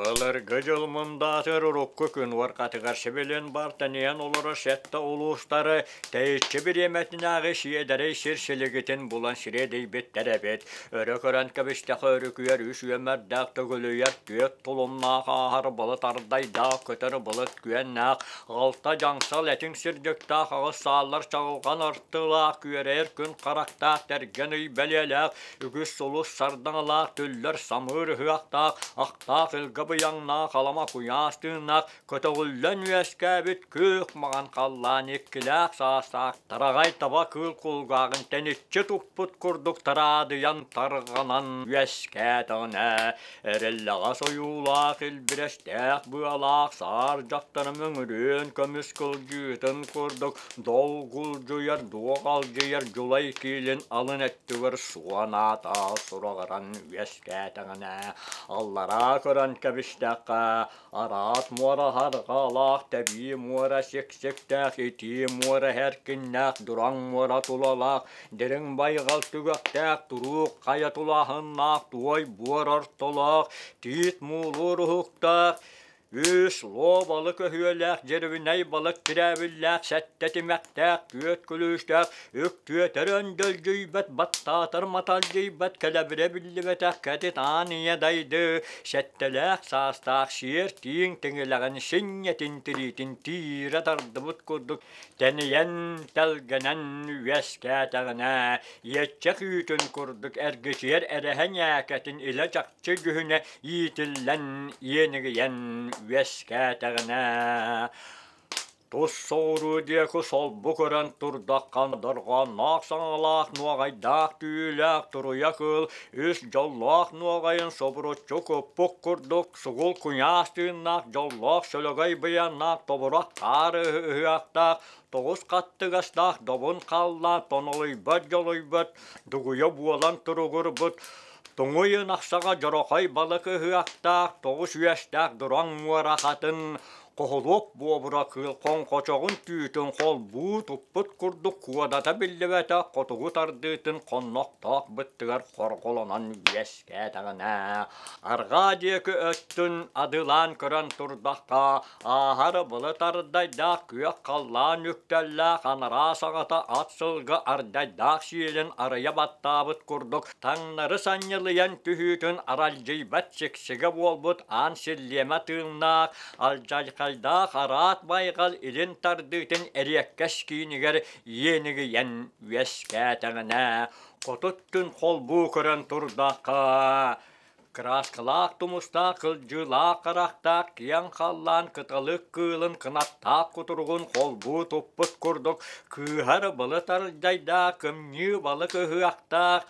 Былыргы дьыл мындаатыгар урукку күн уорҕатыгар сибилин бар тэнийэн олорор сэттэ улуустары тэйиччи бириэмэтинээҕи сиэдэрэй сир силигитин булан сириэдийбиттэр эбит. Өрө көрөн кэбистэхэ өрүкүйэр үс үөмэрдээх төгүлүйэр түөрт тулумнаах ааһар былыт ардайдаах көтөр былыт күөннээх алта дьаҥсал этиҥ сирдьиктээх аҕыс сааллар чаҕылҕан артылаах күөрэйэр күн харахтаах тэргэн ый бэлиэлээх үгүс сулус сардаҥалаах түллэр самыыр ыһыахтаах ахтаах илгэ быйаҥнаах алама куйаас тыыннаах көтөҕүллэн үөскээбит күөх маҥан халлаан иккилээх саастаах тараҕай таба кыыл кулгааҕын тэниччи туппут курдук тараадыйан тарҕанан үөскээтэҕинэ эрэллэҕэс ойуулаах илбирэстээх быалаах саар дьахтары мөҥүрүөн көмүс кылдьыытын курдук долгулдьуйар дуоҕалдьыйар дьулай киилин алын өттүгэр суон аата сураҕыран үөскээтэҕинэ аллараа көрөн кэбистэххэ араас муора харҕалаах тэбии муора сиксиктээх итии муора эркиннээх дураҥ муора тулалаах дириҥ байҕал түгэхтээх туруук хайа тулааһыннаах туой буор ортолоох тиит муулуур уһуктаах Үс луо балык өһүөлээх, дьирибинэй балык тирээбиллээх, сэттэ тимэхтээх, түөрт күлүүстээх, үктүөтэр өндөлдьүйбэт, баттаатар маталдьыйбат, кэлэбирэ биллибэтэх кэтит аан ийэ дайды, сэттэлээх саастаах сиэр тииҥ тиҥилэҕин синньэтин тириитин тиирэ тардыбыт курдук тэнийэн тэлгэнэн үөскээтэҕинэ, иэччэх үүтүн курдук эргичийэр эрэһэ ньээкэтин илэ чахчы дьүһүнэ иитиллэн иэнигийэн үөскээтэҕинэ тус соҕуруу диэки солбу көрөн турдахха дорҕоонноох саҥалаах нуоҕайдаах түүлээх туруйа кыыл үс дьоллоох нуоҕайын собуруччу куппук курдук сугул куйаас тыыннаах дьоллоох сөлөгөй быйаннаах тобурах хаар ыһыахтаах тоҕус хаттыгастаах добун халлаан тонолуйбат дьолуйбат дугуйа буолан туругурбут Туҥуй ынахсаҕа дьорохой балык ыһыахтаах тоҕус үөстээх дураҥ муора хатын Хоһулуок буобура кыыл хоҥхочоҕун түүтүн холбуу туппут курдук куодата биллибэтэх хотугу тардыытын хоннохтоох быттыгар хорҕолонон үөскээтэҕинэ, арҕаа диэки өттүн адылаан көрөн турдахха, ааһар былыт ардайдаах күөх халлаан үктэллээх анараа саҕата ат сылгы ардайдаах сиэлин арыйа баттаабыт курдук таҥнары санньылыйан түһүүтүн аралдьыйбат сиксигэ буолбут аан силлиэмэ тыыннаах алдьархайдаах араат байҕал илин тардыытын эриэккэс киинигэр иэнигийэн үөскээтэҕинэ хотут күн холбуу көрөн турдахха кырааскалаах тумустаах кылдьыылаах харахтаах киэҥ халлаан кыталык кыылын кынаттаах кутуругун холбуу туппут курдук кыыһар былыт ардьайдаах кымньыы балык ыһыахтаах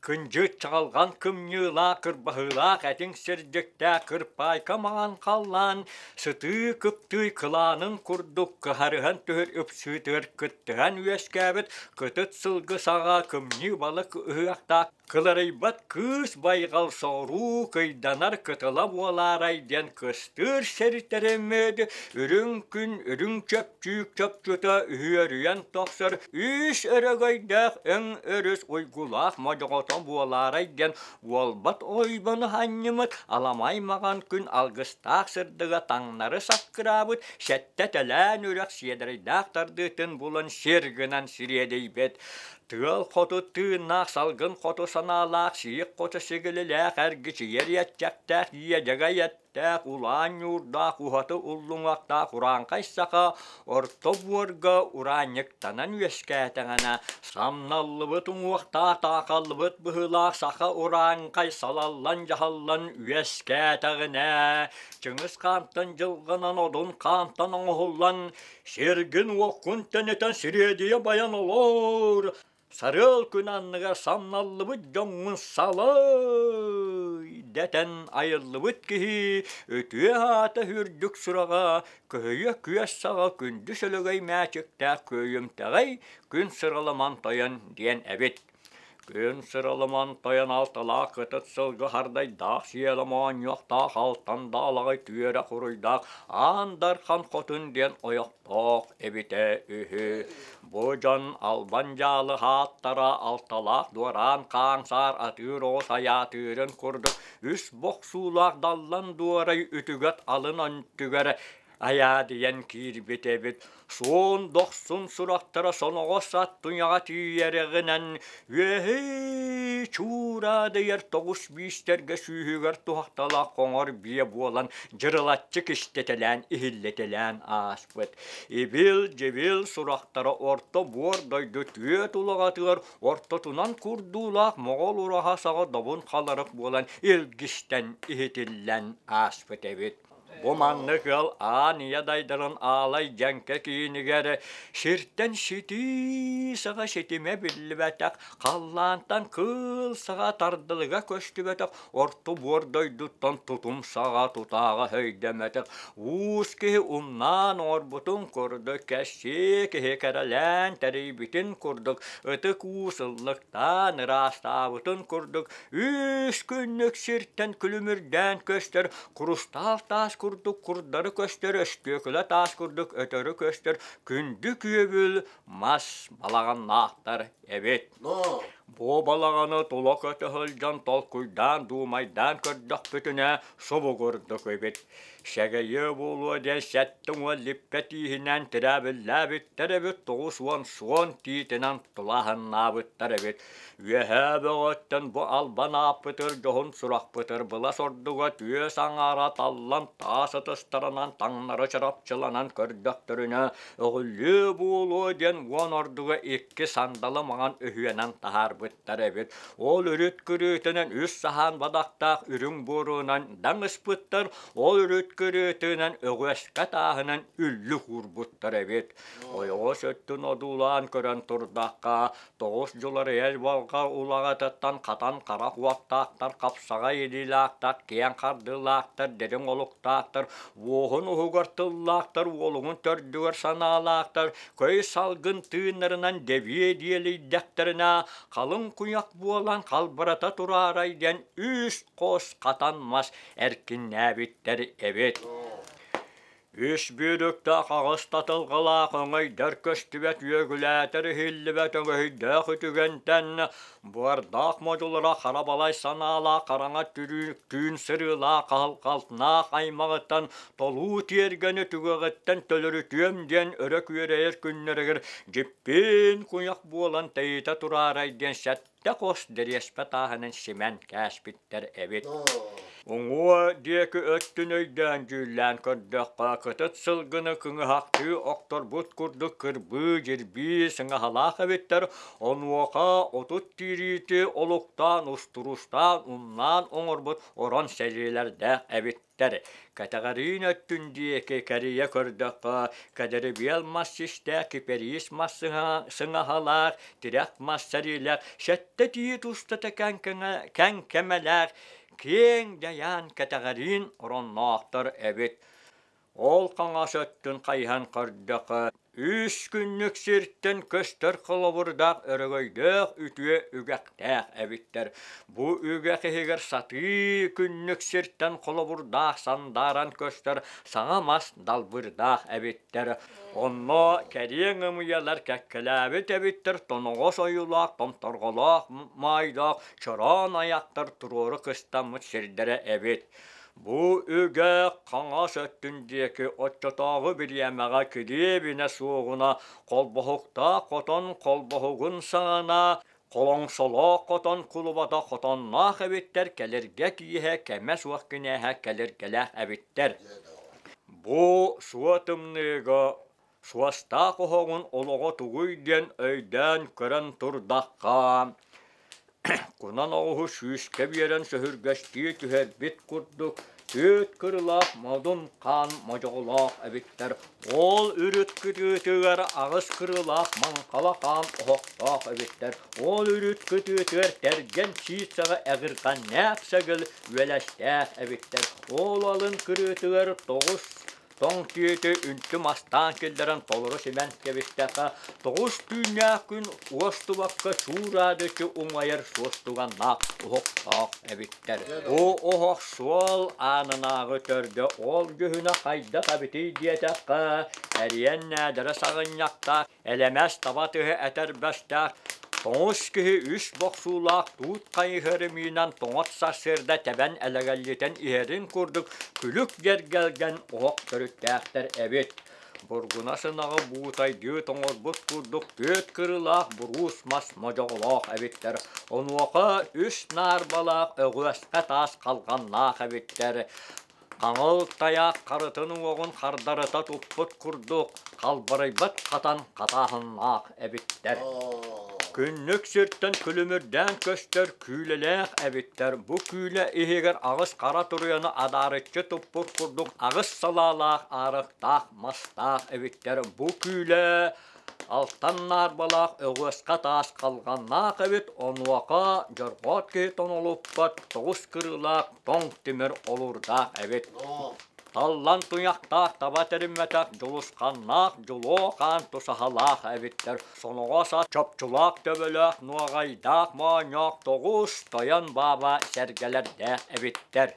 Кындьыт чаҕылҕан кымньыылаах, кырбаһыылаах этиҥ сирдьиктээх кырпаайка маҥан халлаан сытыы кыптыый кылаанын курдук кыһарыһан түһэр ыпсыытыгар кыттыһан үөскээбит кытыт сылгы саҕа кымньыы балык ыһыахтаах кыларыйбат кыыс байҕал соҕуруу кыйданар кытыла буолаарай диэн кыстыыр сиртэрэммит үрүҥ күн үрүҥ чөпчүүк чопчута үһүөрүйэн тохсор үс өрөгөйдөөх өҥ өрүс уйгулаах модьоҕото буолаарай диэн уолбат ойбону анньымыт аламай маҕан күн алгыстаах сырдыга таҥнары саккыраабыт сэттэ тэлээн үрэх сиэдэрэйдээх тардыытын булан сир гынан сириэдийбит тыал хоту тыыннаах салгын хоту санаалаах сиик хоту сигилилээх эргичийэр иэччэхтээх иэдьэгэй Тээх улаан ньуурдаах уһаты уллуҥахтаах урааҥхай саха орто буорга ураанньыктанан үөскээтэҕинэ, самналлыбыт уҥуохтаах таахаллыбыт быһыылаах саха урааҥхай салаллан-дьаһаллан үөскээтэҕинэ, Чыҥыс хаантан дьылҕанан Одун хаантан оҥоһуллан, сиргин-уоккун тэнитэн сириэдийэ байан олоор, Сарыал күн анныгар самналлыбыт дьоҥҥун салай дэтэн айыллыбыт киһи үтүө аата үрдүк сураҕа көһүйэ күөс саҕа күндү сөлөгөй мээчиктээх күөйүмтэҕэй күн сыраламан тойон диэн эбит. Күн сыралыман тойон алталаах кытыт сылгы хардайдаах сиэлэ моонньуохтаах алтан даалаҕай түөрэ хуруйдаах Аан Дархан хотун диэн ойохтоох эбитэ үһү. Бу дьон албан дьаалы хааттара алталаах дуораан хааҥсаар атыыр оҕус айаатыырын курдук үс бохсуулаах даллан дуорай үтүгэт алын өнтүгэр айаадыйан киирбит эбит. Суон дохсун сурахтара соноҕос ат туйаҕа тиийэрэҕинэн үөһээ чуураадыйар тоҕус биистэргэ сүүһүгэр туһахталаах хоҥор биэ буолан дьырылаччы кистэтэлээн иһиллэтэлээн ааспыт. Ибил-дьибил сурахтара орто буор дойду түөт улаҕатыгар ортотунан курдуулаах моҕол ураһа саҕа добун халарык буолан илгистэн иһитиллэн ааспыт эбит. Бу маннык ыал аан ийэ дайдарын аалай дьэҥкэ киинигэр сиртэн ситии саҕа ситимэ биллибэтэх, халлаантан кыыл саҕа тардылыга көстүбэтэх, орто буор дойдуттан тутум саҕа тутааҕа өйдөммөтөх, уус киһи умнаан оҥорбутун курдук, кэссиэ киһи кэрэлээн тэрийбитин курдук, ытык уус ыллыктаан ыраастаабытын курдук, үс күннүк сиртэн күлүмүрдээн көстөр Курустаал таас курдук курдары көстөр, өстүөкүлэ таас курдук өтөрү көстөр күндү күөбүл мас балаҕаннаахтар эбит. Бу балаҕаны тула көтө сылдьан толкуйдаан дуумайдаан көрдөхпүтүнэ субугурдук эбит. Сэгэйиэ буолуо диэн 70 липпэ тииһинэн тирээбиллээбиттэр эбит, 90 суон тиитинэн тулааһыннаабыттар эбит. Үөһээ бөҕөттөн бу албан ааппытыр дьоһун сурахпытыр былас ордуга түөс аҥаара таллан таас ытыстарынан таҥнары чарапчыланан көрдөхтөрүнэ өҕүллүө буолуо диэн уон ордуга икки сандалы маҥан өһүөнэн таһаарбыттар эбит. Ол үрүт күрүөтүнэн үс саһаан бадахтаах үрүҥ буоруунан даҥ ыспыттар, ол үрүт күрүөтүнэн өҕүөскэ тааһынан үллүк уурбуттар эбит. Ойоҕос өттүн одуулаан көрөн турдахха, Тоҕус дьуларыйар балҕа улаҕатыттан хатан харах уоттаахтар, хапсаҕай илиилээхтэр, киэҥ хардыылаахтар, дириҥ олуктаахтар, уоһун уһугар тыллаахтар, уолугун төрдүгэр санаалаахтар, көй салгын тыыннарынан дэбиэ диэлийдэхтэринэ, халыҥ куйах буолан халбарата тураарай диэн үс хос хатан мас эркиннээбиттэр эбит. Үс бүүрүктээх аҕыс татылҕалаах өҥөйдөр көстүбэт үөгүлээтэр иһиллибэт өҥөһүйдээх үтүгэнтэн буордаах модьулара хара балай санаалаах хараҥа түүн сырыылаах хаһылҕалтнаах аймаҕыттан толуу тиэргэни түгэҕиттэн төлөрүтүөм диэн өрө күөрэйэр күннэригэр дьиппиин куйах буолан тэйитэ тураарай диэн сэттэ хос дэриэспэ тааһынан симэн кээспиттэр эбит. Уҥуо диэки өттүн өйдөөн дьүүллээн көрдөххө, кытыт сылгыны кыҥыһахтыы охторбут курдук кырбыы-дьирбии сыҥаһалаах эбиттэр, онуоха 30 тириити олуктаан, устурустаан, умнаан оҥорбут орон сэлиилэрдээх эбиттэр. Кэтэҕэриин өттүн диэки кэрийэ көрдөххө, кэдэрибиэл мас систээх, кипэриис мас сыҥаһалаах, тирэх мас сэриилээх, сэттэ тиит устата кэҥкэмэлээх, киэҥ дьайаан кэтэҕэриин оронноохтор эбит. Ол хаҥас өттүн хайыһан көрдөххө, үс күннүк сиртэн көстөр холобурдаах өрөгөйдөөх үтүө үгэхтээх эбиттэр. Бу үгэх иһигэр сатыы күннүк сиртэн холобурдаах сандааран көстөр саҥа мас далбырдаах эбиттэр. Онно кэриэҥ ымыйалар кэккэлээбит эбиттэр тоноҕос ойуулаах, томторҕолоох маайдаах чороон айахтар туруору кыстаммыт сирдэрэ эбит. Бу үгэ хаҥас өттүн диэки оччотооҕу бириэмэҕэ килиэбинэ суоҕуна холбоһуктаах хотон холбоһугун саҕана холоҥсолоох хотон кулубата хотонноох эбиттэр кэлиргэ кииһэ кэмэ суох кинээһэ кэлиргэлээх эбиттэр. Бу суо тымныыга суостаах оһоҕун олоҕо тугуй диэн өйдөөн көрөн турдахха, кунан оҕуһу сүүскэ биэрэн сөһүргэстии түһэрбит курдук түөт кырылаах модун хаан модьоҕолоох эбиттэр. Ол үрүт кытыытыгар аҕыс кырылаах маҥхала хаан оһохтоох эбиттэр. Ол үрүт кытыытыгар тэргэн сиисэҕэ эҕирҕэннээх сэгэл үөлэстээх эбиттэр. Ол алын кырыытыгар тоҕус Тоҥ түөтү үнтү мастаан киллэрэн толору симэн кэбистэххэ, тоҕус түүннээх күн уостубакка чуураадыччы умайар суостуганнаах оһохтоох эбиттэр. Бу оһох суол аанынааҕы төрдө ол дьүһүнэ хайдах эбитий диэтэххэ, эриэн нээдэрэ саҕынньахтаах, элэмэс таба тыһы этэрбэстээх, тоҥус киһи үс бохсуулаах туут хайыһары миинэн тоҥот сарсыарда тэбэн элэгэллитэн иһэрин курдук күлүк дьэргэлгэн оһох төрүттээхтэр эбит. Бургуна сынаҕы буутайдыы тоҥорбут курдук түөрт кырыылаах буруус мас модьоҕолоох эбиттэр. Онуоха үс наарбалаах өҕүөсхэ таас халҕаннаах эбиттэр. Хаҥыл тайаах харытын уоҕун хардарыта туппут курдук халбарыйбат хатан хатааһыннаах эбиттэр. Күннүк сиртэн күлүмүрдээн көстөр күүлэлээх эбиттэр. Бу күүлэ иһигэр аҕыс хара туруйаны адаарыччы туппут курдук аҕыс салаалаах аарыктаах мастаах эбиттэр. Бу күүлэ алтан наарбалаах өҕүөсхэ таас халҕаннаах эбит, онуоха дьорҕоот киһи тонолуппат тоҕус кырыылаах тоҥ тимир олуурдаах эбит. Таллан туйахтаах таба тэриммэтэх дьулусханнаах дьулуо хаан тусаһалаах эбиттэр. Соноҕос ат чопчулаах төбөлөөх нуоҕайдаах моонньоох тоҕус тойон бааба сэргэлэрдээх эбиттэр.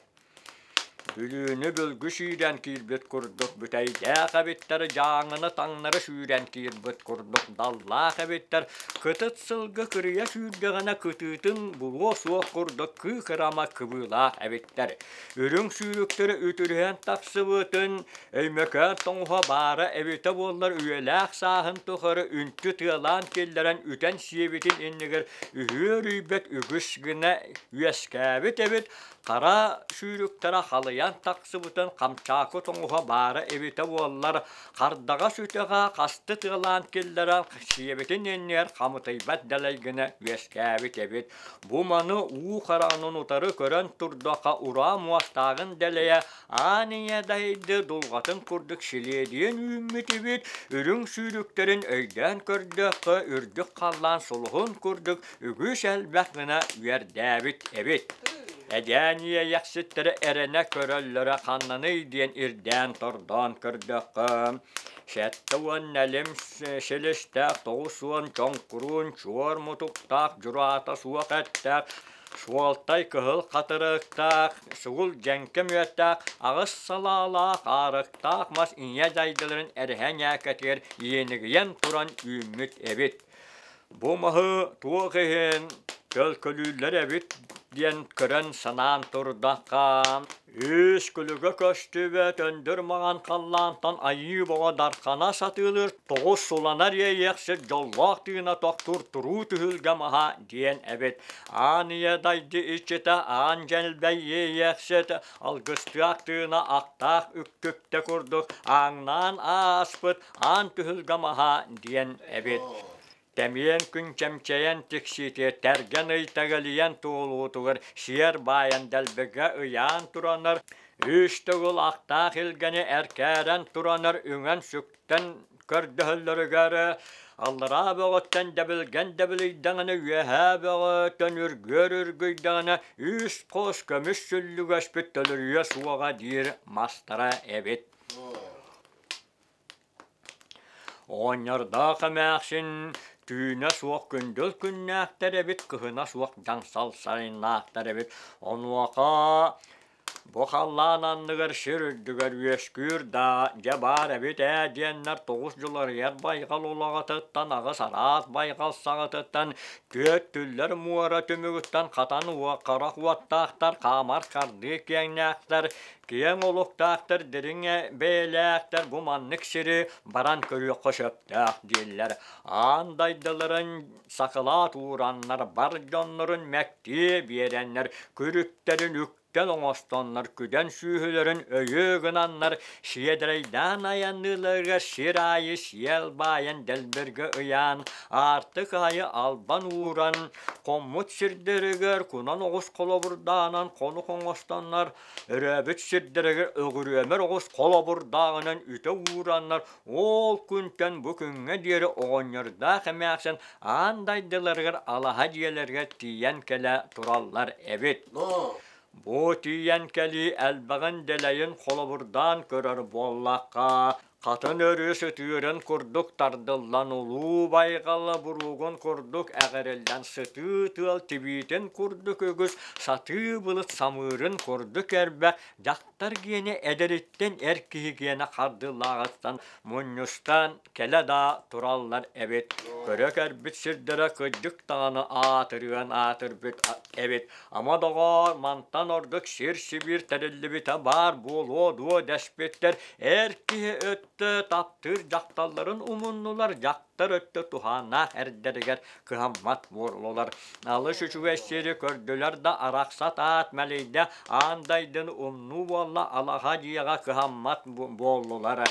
Бүлүүнү бүлгү сүүрэн киирбит курдук бүтэйдээх эбиттэр, дьааҥыны таҥнары сүүрэн киирбит курдук даллаах эбиттэр, кытыт сылгы кырыйа сүүрдэҕинэ кытыытын булуо суох курдук кыыкырама кыбыылаах эбиттэр. Үрүҥ сүүрүктэрэ үтүрүһэн тахсыбытын Өймөкөөн тоҥуһа баара эбитэ буоллар үйэлээх сааһын тухары үнтү тыалаан киллэрэн үтэн сиэбитин иннигэр үһүөр-үйбэт үгүс гына үөскээбит эбит, Хара сүүрүктэрэ халыйан тахсыбытын Хамчаакы тоҥуһа баара эбитэ буоллар, хардаҕас үтэҕэ хасты тыалаан киллэрэн сиэбитин иннигэр хамытыйбат дэлэй гына үөскээбит эбит. Бу маны уу хараҕынан утары көрөн турдахха ураа муостааҕын дэлэйэ аан ийэ дайды дулҕатын курдук силиэдийэн үүммүт эбит, үрүҥ сүүрүктэрин өйдөөн көрдөххө үрдүк халлаан сулуһун курдук үгүс элбэх гына үөрдээбит эбит. Эдьээн иэйэхситтэрэ эрэнэ көрөллөрө ханнаный диэн ирдээн тордоон көрдөххө, 70 нэлим силистээх, 90 чоҥкуруун чуор мутуктаах, дьураата суох эттээх, суолтай кыһыл хатырыктаах, сугул дьэҥкэ мүөттээх, аҕыс салаалаах, аарыктаах мас ийэ дайдыларын эрэһэ ньээкэтигэр иэнигийэн туран үүммүт эбит. Бу маһы туох иһин төлкөлүүллэр эбит диэн көрөн санаан турдахха, үс күлүгэ көстүбэт өндүр маҥан халлаантан айыы боҕо дархана сатыылыыр тоҕус суланар иэйиэхсит дьоллоох тыына тохтуур туруу түһүлгэ маһа диэн эбит. Аан ийэ дайды иччитэ аан дьэлбэй иэйиэхсит алгыстыах тыына ахтаах үктүктэ курдук ааҥнаан ааспыт аан түһүлгэ маһа диэн эбит. Тэмиэн күн чэмчэйэн тиксиитигэр тэргэн ый тэгэлийэн туолуутугар сиэр баайан дэлбэгэ ыйаан туранар, үс төгүл ахтаах илгэни эркээрэн туранар үҥэн-сүктэн көрдөһөллөрүгэр аллараа бөҕөттөн дэбилгэн дэбилийдэҕинэ үөһээ бөҕөттөн үргүөр үргүйдэҕинэ үс хос көмүс сүллүгэспит төлөрүйэ суоҕа диир мастара эбит. Оҕонньордоох эмээхсин түүнэ суох күндүл күннээхтэр эбит, кыһына суох дьаҥсал сайыннаахтар эбит. Онуоха бу халлаан анныгар сир үрдүгэр үөскүүр да, дьэ баар эбит ээ диэннэр тоҕус дьуларыйар байҕал улаҕатыттан аҕыс араас байҕал саҕатыттан түөрт түллэр муора түмүгүттэн хатан харах уоттаахтар, хаамар хардыы киэҥнээхтэр Киэҥ олуктаахтар, дириҥ бэйэлээхтэр бу маннык сири баран көрүөххэ сөптөөх дииллэр. Аан дайдыларын сакылаат уураннар, бар дьоннорун мэктиэ биэрэннэр, күрүктэрин үктэл оҥостоннор, күдэн сүүһүлэрин өйүө гынаннар, сиэдэрэйдээн айанныыларыгар сир аайы сиэл баайан дэлбэргэ ыйаан, аартык аайы албан ууран, хоммут сирдэригэр кунан оҕус холобурдаанан хонук оҥостоннор, Өрөөбүт сирдэригэр өҕүрүөмэр оҕус холобурдааҕынан үтэ уураннар, ол күнтэн бу күҥҥэ диэри оҕонньордоох эмээхсин аан дайдыларыгар алаһа дьиэлэригэр тиийэн кэлэ тураллар эбит. Бу тиийэн кэлии элбэҕин дэлэйин холобурдаан көрөр буоллахха, хатын өрүс ытыырын курдук тардыллан улуу байҕала буруугун курдук эҕириллэн сытыы тыал тибиитин курдук үгүс сатыы былыт самыырын курдук эрбэх дьахтар гиэнэ эдэриттэн эр киһи гиэнэ хардыылааҕыттан мунньустан кэлэ да тураллар эбит. Көрө кэлбит сирдэрэ кырдьык даҕаны аатырыан аатырбыт эбит. Ама доҕоор, мантан ордук сир-сибиир тэриллибитэ баар буолуо дуо дэспиттэр. Эр киһи өттө таптыыр дьахталларын умуннулар, дьахтар өттө туһааннаах эрдэригэр кыһаммат буоллулар. Алыс үчүгэй сири көрдүлэр да арахсат аат мэлийдэ, аан дайдыны умнуу буолла, алаһа дьиэҕэ кыһаммат буоллулар.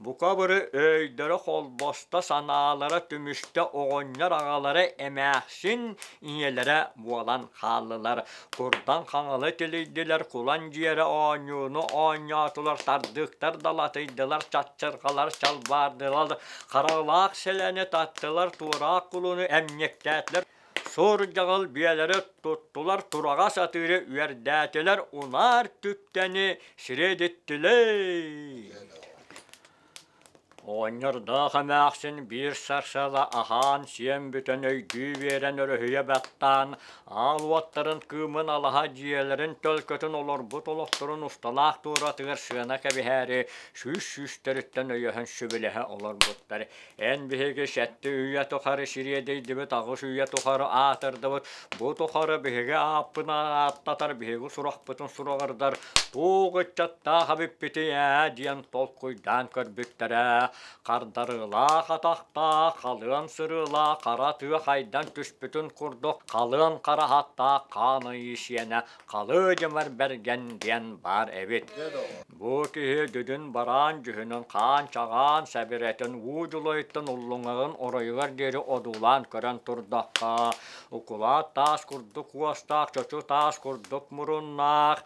Бука бары өйдөрө холбосто, санаалара түмүстэ, оҕонньор аҕалара эмээхсин ийэлэрэ буолан хааллылар. Курдан хаҥалы тилийдилэр, кулан дьиэрэ оонньууну оонньоотулар, тардыктар далатыйдылар, чаччырҕалар чалбаардылар, харалаах сэлэни таттылар, туораах кулуну эмньиктээтилэр, сур дьаҕыл биэлэри туттулар, тураҕас атыыры үөрдээтилэр, унаар түптэни сирэдиттилэр. Оҕонньордоох эмээхсин биир сарсыала аһаан-сиэн бүтэн өйдүү биэрэн өрүһүйэ баттаан, аал уоттарын кыымын алаһа дьиэлэрин төлкөтүн олорбут олохторун усталаах туоратыгар сыана кэбиһээри сүүс сүүстэриттэн өйөһөн сүбэлэһэ олорбуттар. Эн биһиги сэттэ үйэ тухары сириэдэйдибит, аҕыс үйэ тухары аатырдыбыт. Бу тухары биһиги ааппын ааттатар, биһиги сурахпытын сураҕырдар туох ыччаттаах эбиппитий ээ диэн толкуйдаан көрбүттэрэ. Хардарыылаах атахтаах, халыан сырыылаах хара тыа хайдан түспүтүн курдук халыан хараһаттаах хаан айыы сиэнэ Халыдьымар Бэргэн диэн баар эбит. Бу киһи дүдүн бараан дьүһүнүн хаан-чаҕаан сэбирэтин уу дьулайыттан уллуҥаҕын оройугар диэри одуулаан көрөн турдахха, укулаат таас курдук уостаах, чочу таас курдук муруннаах,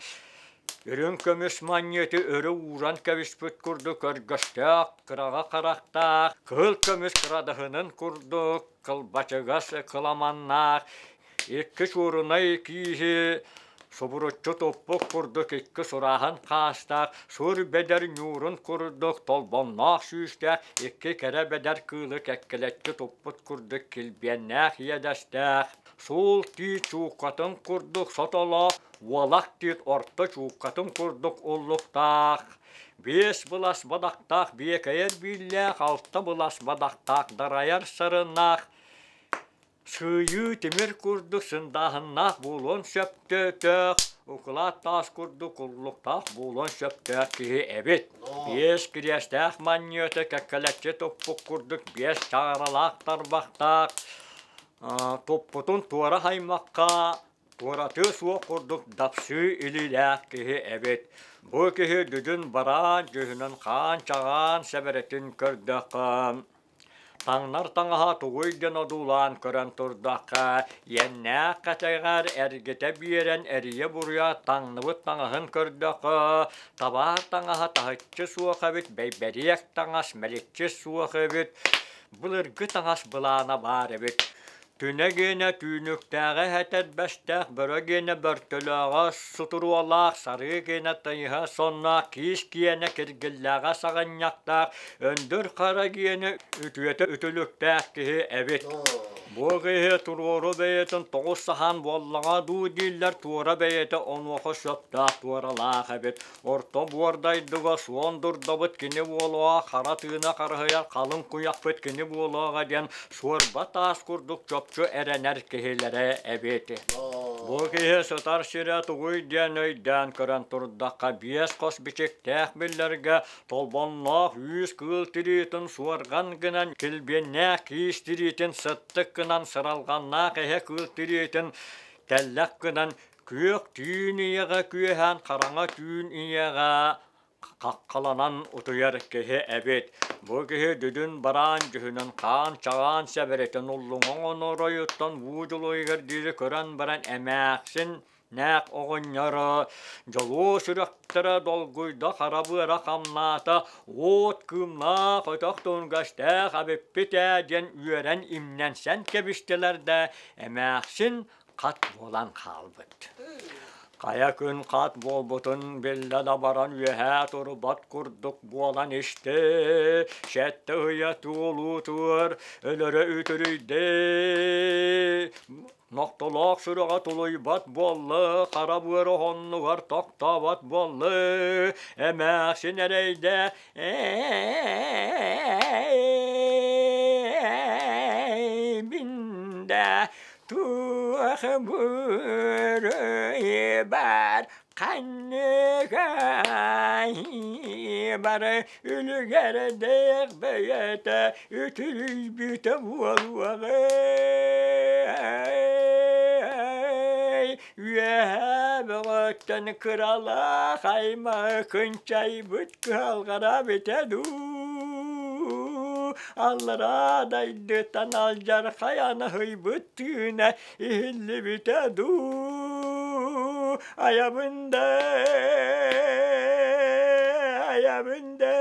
үрүҥ көмүс манньыаты өрө ууран кэбиспит курдук өргөстөөх, кыраҕа харахтаах, кыһыл көмүс кырадаһынын курдук кылбачыгас кыламаннаах, Икки чуорунай кииһи субуруччу туппут курдук икки сурааһын хаастаах, сур бэдэр ньуурун курдук толбонноох сүүстээх икки кэрэ бэдэр кыылы кэккэлэччи туппут курдук килбиэннээх иэдэстээх, суул тиит чууккатын курдук сотолоох, уолах тиит орто чууккатын курдук уллуктаах, биэс былас бадахтаах биэкэйэр бииллээх, алта былас бадахтаах дарайар сарыннаах, Сыыйыы тимир курдук сындааһыннаах буолуон сөптөөх, укулаат таас курдук куллуктаах буолуон сөптөөх киһи эбит. Биэс кириэстээх манньыаты кэккэлэччи туппут курдук биэс чааралаах тарбахтаах, туппутун туора хаймахха туоратыа суох курдук дапсыы илиилээх киһи эбит. Бу киһи дүдүн бараан дьүһүнүн хаан-чаҕаан сэбэрэтин көрдөххө, Таҥнар таҥаһа тугуй диэн одуулаан көрөн турдахха, иэннээх кэтэҕэр эргитэ биэрэн эрийэ-буруйа таҥныбыт таҥаһын көрдөххө, табаар таҥаһа таһыччы суох эбит, бэйбэриэк таҥас мэличчи суох эбит, былыргы таҥас былаана баар эбит. Түнэ гиэнэ түүнүктээҕэ этэрбэстээх, бөрө гиэнэ бөртөлөөҕө сутуруолаах, сарыы гиэнэ тыйыһа сонноох, киис гиэнэ киргиллээҕэ саҕынньахтаах, өндүр хара гиэнэ үтүөтэ үтүлүктээх киһи эбит. Бу киһи туруору бэйэтин тоҕус сахан буоллаҕа дуу дииллэр, туора бэйэтэ онуоха сөптөөх туоралаах эбит. Орто буордайдыга суон дурдабыт кини буолуоҕа, хара тыына харыһыйар халыҥ куйахпыт кини буолуоҕа диэн суорба таас курдук чопчу эрэнэр киһилэрэ эбит. Бу киһи сытар сирэ тугуй диэн өйдөөн көрөн турдахха биэс хос бичиктээх биллэргэ толбонноох үүс кыыл тириитин суорҕан гынан килбиэннээх киис тириитин сыттык гынан сыралҕаннаах эһэ кыыл тириитин тэллэх гынан Күөх түүн ийэҕэ күөһээн хараҥа түүн ийэҕэ хаххаланан утуйар киһи эбит. Бу киһи дүдүн бараан дьүһүнүн хаан-чаҕаан сэбэрэтин уллуҥаҥ оноройуттан уу дьулуйугар диэри көрөн баран эмээхсин нээх оҕонньоро дьолуо сүрэхтэрэ долгуйда хара быара хамнаата уот кыымнаах өтөх тунгаштаах эбиппит ээ диэн үөрэн имнэнсэн кэбистилэр да эмээхсин хат буолан хаалбыт. Хайа күн хат буолбутун биллэ да баран үөһээ турбат курдук буолан истэ. Сэттэ ыйа туолуутугар өлөрө үтүрүйдэ. Нохтолоох сүрэҕэ тулуйбат буолла, хара быар оһоннугар тохтообот буолла. Эмээхсин эрэйдэ Эйбиндэ туох буруйбар ханныгай бары үлүгэрдээх бэйэтэ үтүрүйбүтэ буолуоҕай Үөһээ бөҕөттөн кыралаах аймаҕы кынчайбыт кыһалҕара бүтэ дуу, аллараа дайдыттан алдьархай анаһыйбыт тыына иһиллибитэ дуу, айабын да, айабын да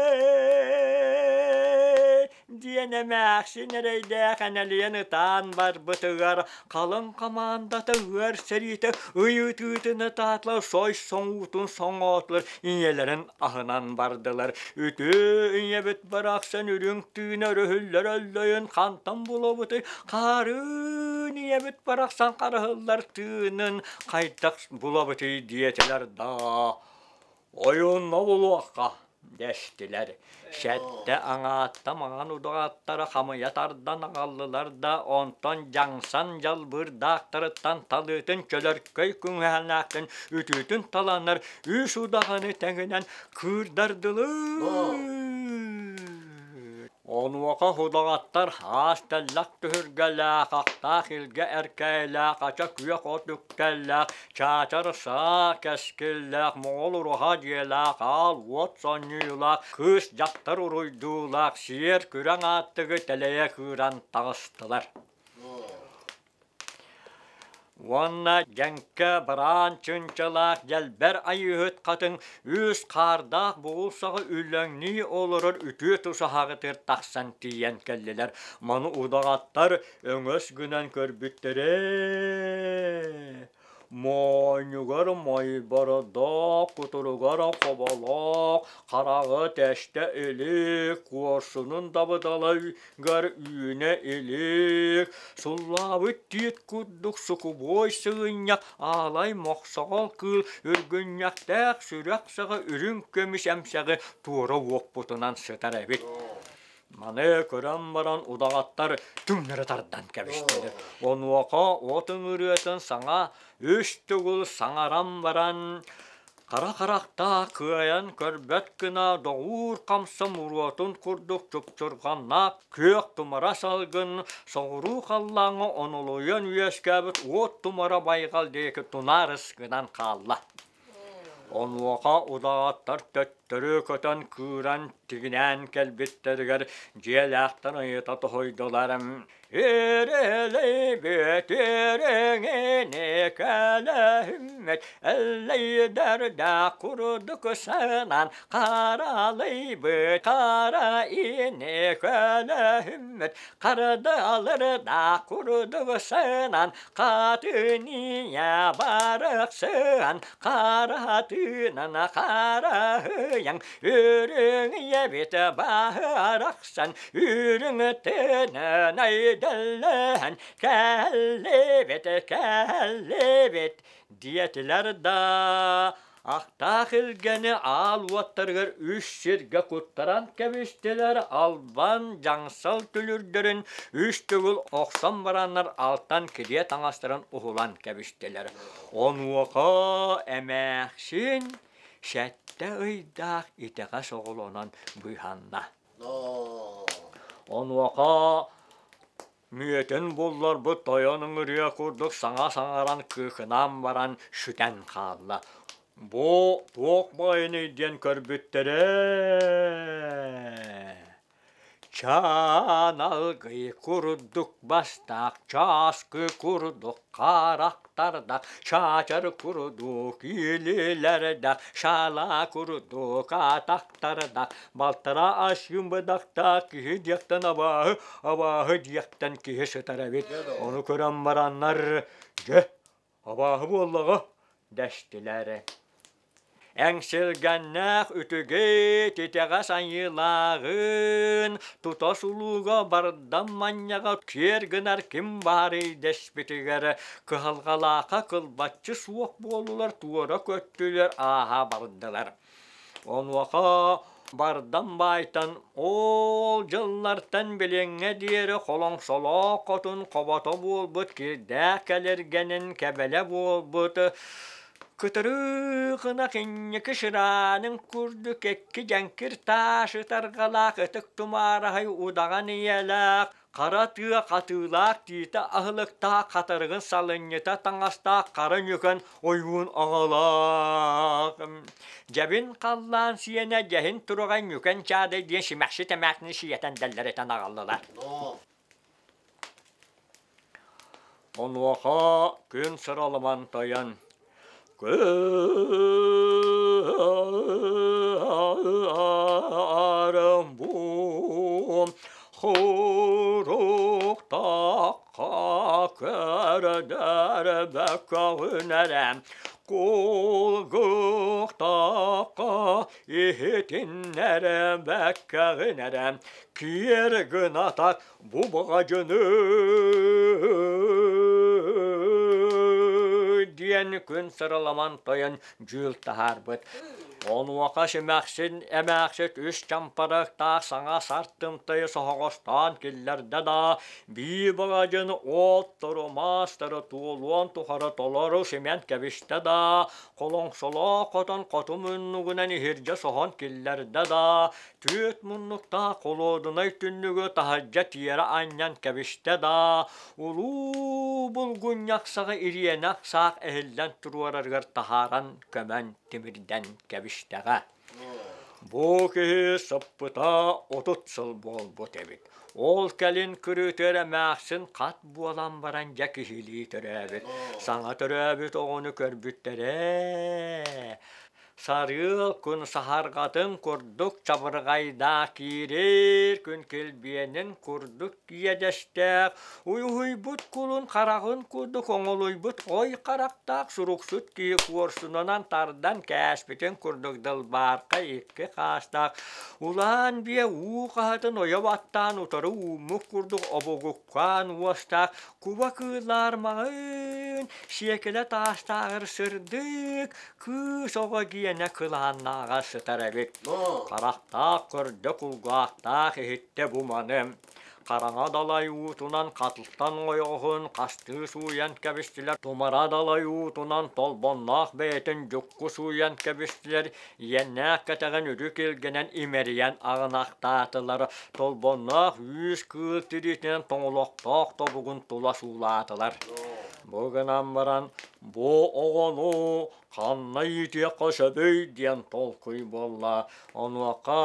диэн эмээхсин эрэйдээх энэлийэн ытаан барбытыгар халыҥ хамаандата ыар сэриитэ ыйытыытын ытаатылар, сой соҥуутун соҥоотулар, ийэлэрин аһынан бардылар. Үтүө ийэбит барахсан үрүҥ тыына өрүһүллэр өллөйүн хантан булабытый? Хаарыын ийэбит барахсан харыһыллар тыынын хайдах булабытый диэтилэр да Ойуунна булуохха, дэстилэр. Сэттэ аҥаатта маҥан удаҕаттара хамыйа тардан аҕаллылар да, онтон дьаҥсан дьалбыырдаахтарыттан талыытын чөлөркөй күҥэһэлээхтэн үтүөтүн таланнар үс удаҕаны тэҥинэн кыырдардылар. Онуоха удаҕаттар хаас тэллэх түһүлгэлээх, ахтаах илгэ эркээйилээх, ача күөх от үктэллээх, чаачар саа кэскиллээх, моҕол уруһа дьиэлээх, аал уот сонньуйуулаах, кыыс дьахтар уруйдуулаах, сиэр күрэҥ ааттыгы тэлэйэ кыыран таҕыстылар. Уонна дьэҥкэ бараан чынчалаах дьэлбэр айыыһыт хатыҥ үс хаардаах бугул саҕа үллэҥнии олорор үтүө тусаһаҕытыгар тахсан тиийэн кэллилэр. Маны удаҕаттар өҥөс гынан көрбүттэрэ. Моонньугар мойбордоох, кутуругар хоболоох, хараҕы тэстэ илик, куорсунун дабыдалыгар үүнэ илик, суллаабыт тиит курдук сукубуой сыгынньах аалай мохсоҕол кыыл үргүнньэхтээх сүрэх саҕа үрүҥ көмүс эмсэҕи туора уоппутунан сытар эбит. Маны көрөн баран удаҕаттар түҥнэри тардан кэбистилэр. Онуоха от ыҥырыатын саҥа үс төгүл саҥаран баран хара харахтаах кыайан көрбөт гына доҕуур хамса муруотун курдук чупчурҕаннаах күөх тумара салгын соҕуруу халлааҥҥа онолуйан үөскээбит уот тумара байҕал диэки тунаарыс гынан хаалла. Онуоха удаҕаттар төттөрү көтөн кыыран тигинээн кэлбиттэригэр дьиэлээхтэр ыйыта тоһуйдулар: «Ирэлэйбит ириҥини кэлэһиммит эллэйдэрдээх курдук сынан харалыйбыт хара ини кэлэһиммит хардаалырдаах курдук сынан Хатыния барахсыан харатынан хараһыйан үрүҥ ийэбит баһарахсан үрүҥ тыынын айдаллаһан кэллибит кэллибит диэтилэр да Ахтаах илгэни аал уоттарыгар үс сиргэ куттаран кэбистилэр, албан, дьаҥсал түлүрдэрин үс төгүл охсон бараннар алтан килиэ таҥастарын уһулан кэбистилэр. Онуоха эмээхсин сэттэ ыйдаах итэҕэс оҕолонон быыһанна. Онуоха Мүөтүн булларбыт тойон ыҥырыа курдук саҥа саҥаран кыыкынаан баран сүтэн хаалла. Бу туох баайыный диэн көрбүттэрэ Чаан алгый курдук бастаах, чааскы курдук харахтардаах, чаачар курдук илиилэрдээх, шалаа курдук атахтардаах, балтараа асыым быдахтаах киһи диэхтэн абааһы абааһы диэхтэн киһи сытар эбит. Ону көрөн бараннар, дьэ, абааһы буоллаҕа. дэстилэр. Эҥсилгэннээх үтүгүт итэҕэс айыылааҕын тута сулууга бардам манньаҕа киэр гынар ким баарый дэспитигэр кыһалҕалаахха кылбаччы суох буоллулар, туора көттүлэр, ааһа бардылар. Онуоха бардам баайтан ол дьыллартан билиҥҥэ диэри холоҥсолоох хотун хобото буолбут кирдээх кэлиргэнин кэбэлэ буолбут Кытырыыхына инники шыраанын курдук икки дьэҥкир таас ытарҕалаах ытык тумаараһай удаҕан ийэлээх, хара тыа хатыылаах тиитэ аһылыктаах хатырыгын салынньыта таҥастаах хара ньүкэн ойуун аҕалаах. Дьэбин халлаан сиэнэ дьэһин туругай ньүкэн чаадай диэн симэхсит эмээхсини сиэтэн дэллэритэн аҕаллылар. Онуоха күн сыралыман тойон Кыарым хуруктахха көрдөрбөккөҕүнэрэ кулгуктахха иһитиннэрбэккэҕинэрэ киэр гынатак Бу баҕадьыны диэн күн сыраламан тойон дьүүл таһаарбыт. Онуоха симэхсин эмээхсит үс чампарыктаах саҥа сартымтайы соһоҕостоон киллэрдэ да, бии баҕадьын оттору маастары туолуон тухары толору симэн кэбистэ да, холоҥсолоох хотон хоту муннугунан иһирдьэ соһон киллэрдэ да, Түөрт муннуктаах холуодунай түннүгү таһырдьа тиэрэ анньан кэбистэ да, улуу булгунньах саҕа ириэнэх саах эһиллэн туруорарыгар таһааран көмөн тимирдэн кэбистэҕэ. Бу киһи сыппыта 30 сыл буолбут эбит. Ол кэлин кырыытыар эмээхсин хат буолан баран дьэ киһилии төрөөбүт. Саҥа төрөөбүт оҕону көрбүттэрэ. Сарыал күн саһарҕатын курдук чабырҕайдаах киирэр күн килбиэнин курдук иэдэстээх, уйуһуйбут кулун хараҕын курдук оҥолуйбут ой харахтаах суруксут киһи куорсунунан тардан кээспитин курдук дылбаарка икки хаастаах, улаан биэ уу хаһатын ойо баттаан утары ууммут курдук обугуккаан уостаах куба кыыллаар маҕын сиэкилэ таастааҕар сырдык Кыыс оҕо гиэнэ кылааннааҕа сытар эбит. Харахтаах көрдө, кулгаахтаах иһиттэ бу маны. Хараҥа далай уутунан хатылтан ойоҕоһун хастыы сууйан кэбистилэр, тумара далай уутунан толбонноох бэйэтин дьукку сууйан кэбистилэр, иэннээх кэтэҕин үрүк илгэнэн имэрийэн аҕынахтаатылар, толбонноох үүс кыыл тириитинэн тоҥолохтоох тобугун тула суулаатылар. Бу гынан баран Бу оҕону ханна иитиэххэ сөбүй диэн толкуй буолла. Онуоха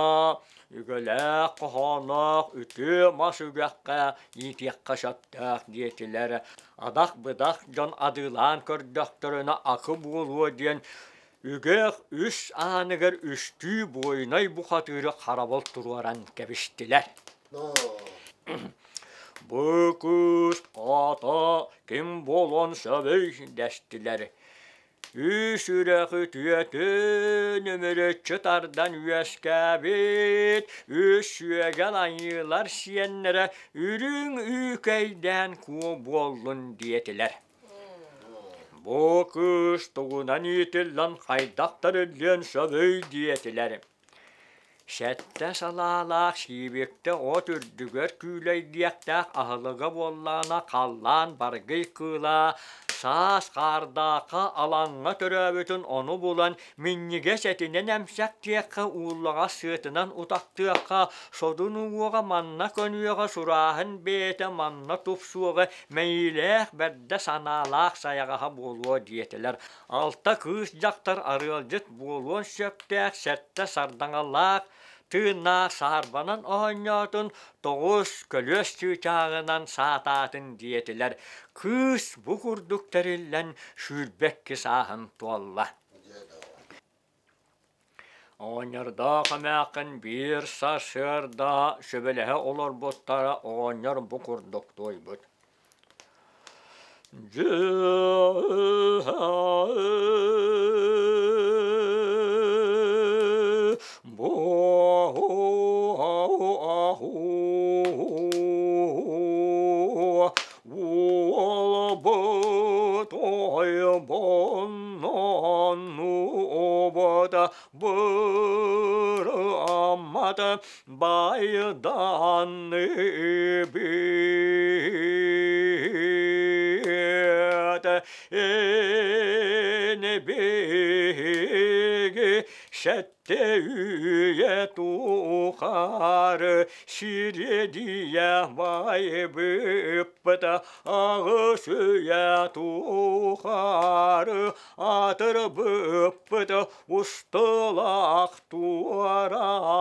үгэлээх хоһооноох үтүө мас үгэххэ иитиэххэ сөптөөх диэтилэр. Адах-быдах дьон адыылаан көрдөхтөрүнэ акы буолуо диэн үгэх үс ааныгар үстүү буойунай бухатыыры харабыл туруоран кэбистилэр. Бу кыыс аата ким буолуон сөбүй дэстилэр. Үс үрэх үтүөтүн үмүрүччү тардан үөскээбит үс сүөгэл айыылар сиэннэрэ үрүҥ үүкэйдээн куо буоллун диэтилэр. Бу кыыс тугунан иитиллэн хайдах тэриллиэн сөбүй диэтилэр. Сэттэ салаалаах сиибиктэ от үрдүгэр күүлэйдиэхтээх аһылыга буоллаҕына халлаан баргый кыыла саас хаардаахха алаҥҥа төрөөбүтүн ону булан минньигэс этинэн эмсэхтиэххэ ууллаҕас сыатынан утахтыахха содун уҥуоҕа манна көнүөҕэ сурааһын бэйэтэ манна тупсуоҕа мэйиилээх бэрдэ санаалаах сайаҕаһа буолуо диэтилэр. Алта кыыс дьахтар арыалдьыт буолуон сөптөөх сэттэ сардаҥалаах тыыннаах саарбанан оонньоотун, тоҕус көлүөс чыычааҕынан саатаатын диэтилэр. Кыыс бу курдук тэриллэн 22 сааһын туолла. Оҕонньордоох эмээххин биир сарсыарда сүбэлэһэ олорбуттара оҕонньор бу курдук туойбут. Уолбут ойбонноннубута быраммата байданны бит эн биһиги сэттэ үйэ тухары сириэдийэ байбыппыт аҕыс үйэ тухары атырбыппыт устулаах туоратыгыр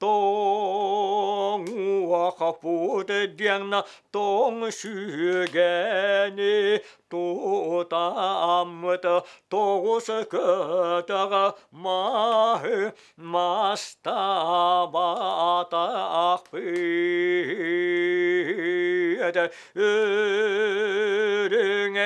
тоҥуохпут диэн тоҥ сүгэни тутаммыт тоҕус көтөҕө маһы мастаабатахпыт үрүҥ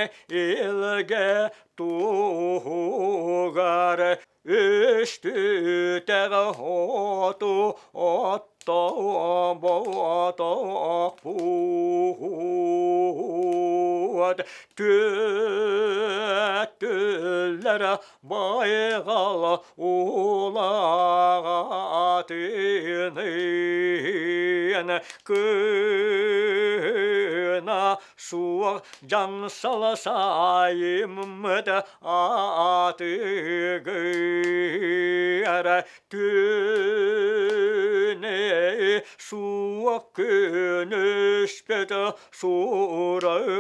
илгэ туһугар үстүтэх оту оттоботохпут түөттүлэр байҕал улаҕатыныын кына суох дьаҥсала сайыммыт атыгыр түнэ суох күнүспүт сураҕыар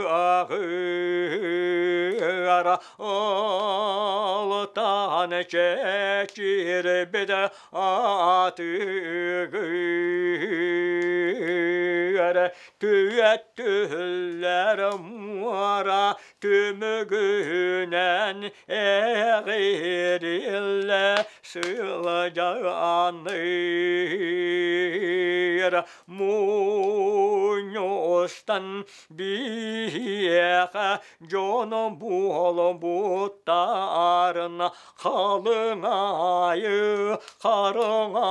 алтан чэчирбит атыгыр түөттүлэр муора түмүгүнэн эҕириллэ сылдьаныыр мунньустан биһиэхэ дьон буолбуттарын халыҥайы хараҥа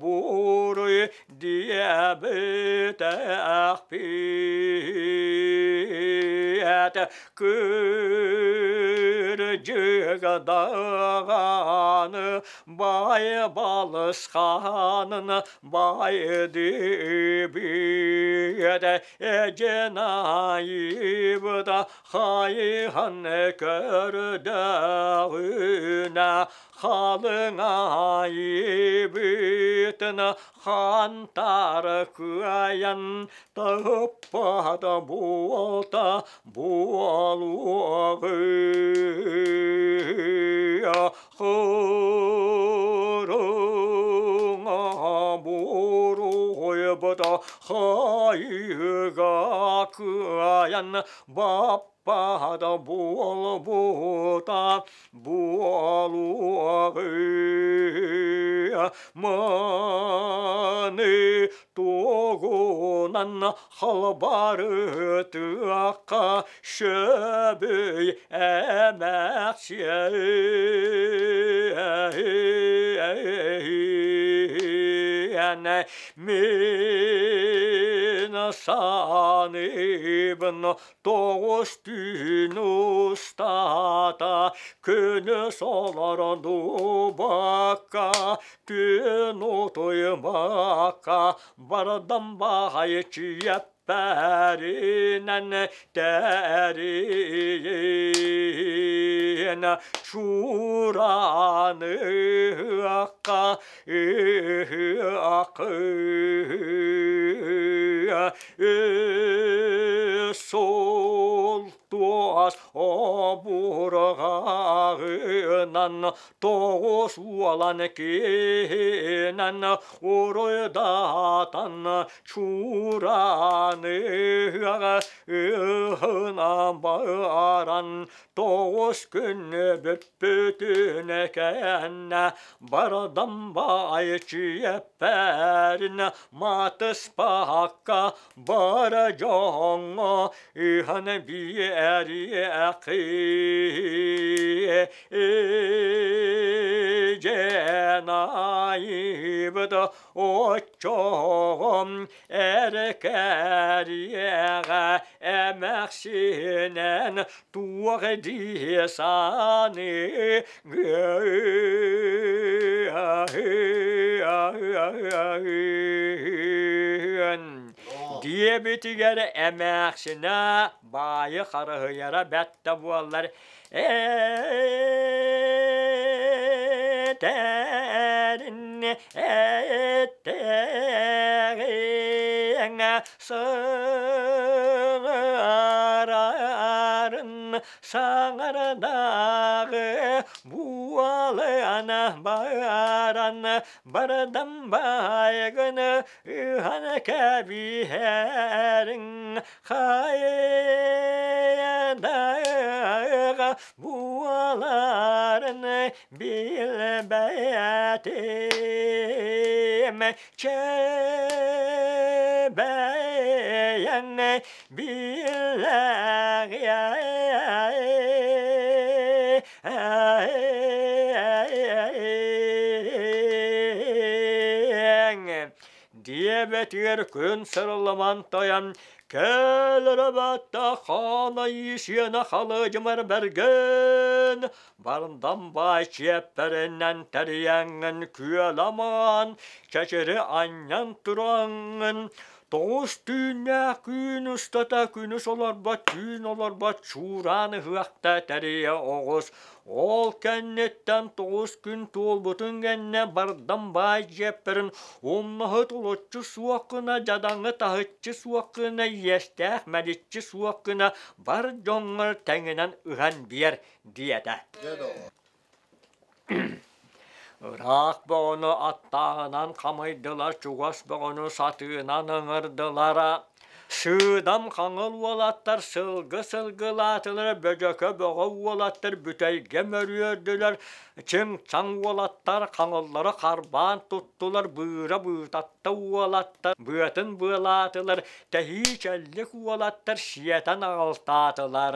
буруй диэбитэхпиэт кырдьыга даҕаны баай балысханын байдыбыт эдьэн айыбыта хайыһан көрдөҕүнэ халыҥ айыбытын хантар кыайан тыыппат буолта буолуоҕуй Хырыҥа буруйбута хайыга кыайан баппаһада буолбута буолуоҕуй Маны тугунан халбарытыахха сөбүй эмээхсиэн Мин саныыбын тоҕус түүн устата күнүс олорон дубакка түүн утуйбакка бардам баҕайы чиэппэринэн тэрийэн чуураныахха ыһыахы суол туос обурҕаҕынан Тыынан тоҕус уолан киһинэн уруйдаатан чуураныаҕа ыһынан баран тоҕус күн бүппүтүн кэннэ бардам баай чиэппэрин матыспакка бара дьоҥҥо ыһан биэриэхи дьэн айбыт оччоҕом эркээриэҕэ эмэхсинэн туох дии саныы диэбитигэр эмээхсинэ баайы харыһыйара бэрт да буоллар этэрин эттэҕиҥ саҥарарын саҥардаҕы буолан баран бардам баайгын ыһан кэбиһэриҥ хайдаҕа буоларын билбэтим чэбэйэн билэҕиэ диэбэтигэр күн сырылламан тойон кэлэрэ батта хаана иисиэнэ халыдьымар бэргэн бардам баай чиэппэринэн тэрийэҥҥин күөлэмаан чэчири анньан тураҥҥын тоҕус түүннээх күн устата күнүс олорбот түүн олорбот чуураан ыһыахта тэрийэ оҕус Ол кэнниттэн тоҕус күн туолбутун кэннэ бардам баай дьиэппэрин умнаһыт олоччу суох гына, дьадаҥы таһыччы суох гына, иэстээх мэличчи суох гына бар дьоҥҥор тэҥинэн ыһан биэр диэтэ. Ыраах бөҕөнү аттааҕынан хамыйдылар, чугас бөҕөнү сатыынан ыҥырдылар. Сыыдам хаҥыл уолаттар сылгы сылгылаатылар, бөдьөкө бөҕө уолаттар бүтэйгэ мөрүөрдүлэр, чыҥ-чаҥ уолаттар хаҥыллары харбаан туттулар, быыра быытатта уолаттар быатын быалаатылар, тэһии-чэллик уолаттар сиэтэн аҕалтаатылар.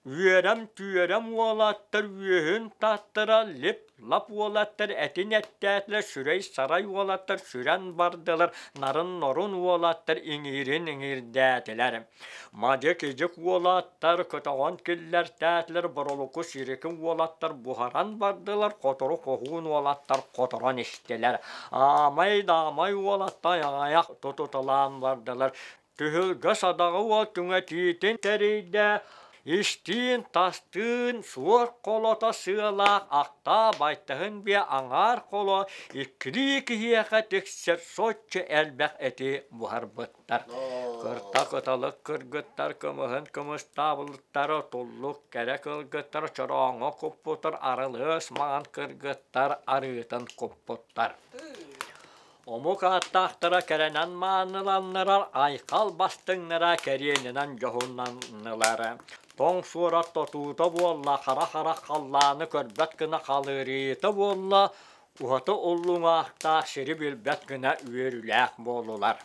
Үөрэм-түөрэм уолаттар үөһүн таттара лип Лап уолаттар этин эттээтилэр, сүрэй-сарай уолаттар сүрэн бардылар, нарын-норун уолаттар иҥиирин иҥиирдээтилэр. Мадьык-идьик уолаттар көтөҕөн киллэртээтилэр, боролуку сирики уолаттар буһаран бардылар, хотору хоһуун уолаттар хоторон истилэр. Аамай-даамай уолаттар аҕыйах тутуталаан бардылар. Түһүлгэ садаҕа уол түҥэтиитин тэрийдэ, истиин-тастыын суор холото сыалаах ахтаа байтаһын биэ аҥаар холо иккилии киһиэхэ тиксэр соччо элбэх эти буһарбыттар. Кырта кыталык кыргыттар кымыһын кымыстаабылыттара туллук кэрэ кылгыттар чорооҥҥо куппуттар арылыас маҥан кыргыттар арыытын куппуттар. Омук ааттаахтара кэрэнэн мааныланнарар, айхал бастыҥнара кэриэнинэн дьоһуннаннылар. Тоҥ суорат тотуута буолла, хара-харах халлааны көрбөт гына халыырыыта буолла, уһаты уллуҥаахтаах сири билбэт гына үөрүүлээх буоллулар.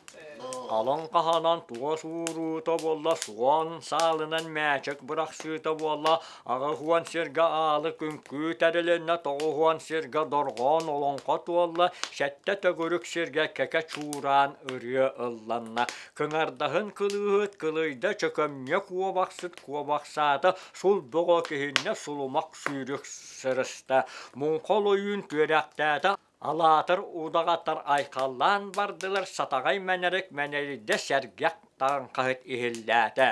Халыҥ хаһанан туос ууруута буолла, суон саалынан мээчик бырахсыыта буолла, аҕыс сиргэ аалы күҥкүү тэрилиннэ, тоҕус сиргэ дорҕоон олоҥхо туолла, сэттэ төгүрүк сиргэ кэкэ чуураан ырыа ылланна. Кыҥардаһын кылыыһыт кылыйда, чөкөмньө куобахсыт куобахсаата, сул бөҕө киһиннэ сулумах сүүрүк сырыста. Муҥха олойуун түөрэхтээтэ, Алаатар удаҕаттар айхаллаан бардылар, сатаҕай мэнэрик мэнэрийдэ сэргэх таҥхаһыт иһиллээтэ.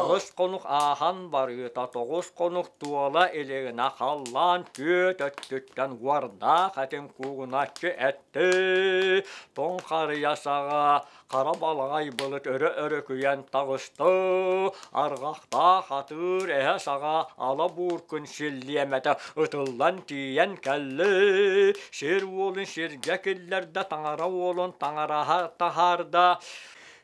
Аҕыс хонук ааһан барыыта тоҕус хонук туола илигинэ халлаан түөрт өттүттэн уордаах этиҥ куугуначчы эттэ. Тоҥ харыйа саҕа хара балаҕай былыт өрө өрүкүйэн таҕыста. Арҕахтаах атыыр эһэ саҕа ала бууркун силлиэмэтэ ытыллан тиийэн кэллэ. Сир уолун сиргэ киллэрдэ, таҥара уолун таҥараһа таһаарда.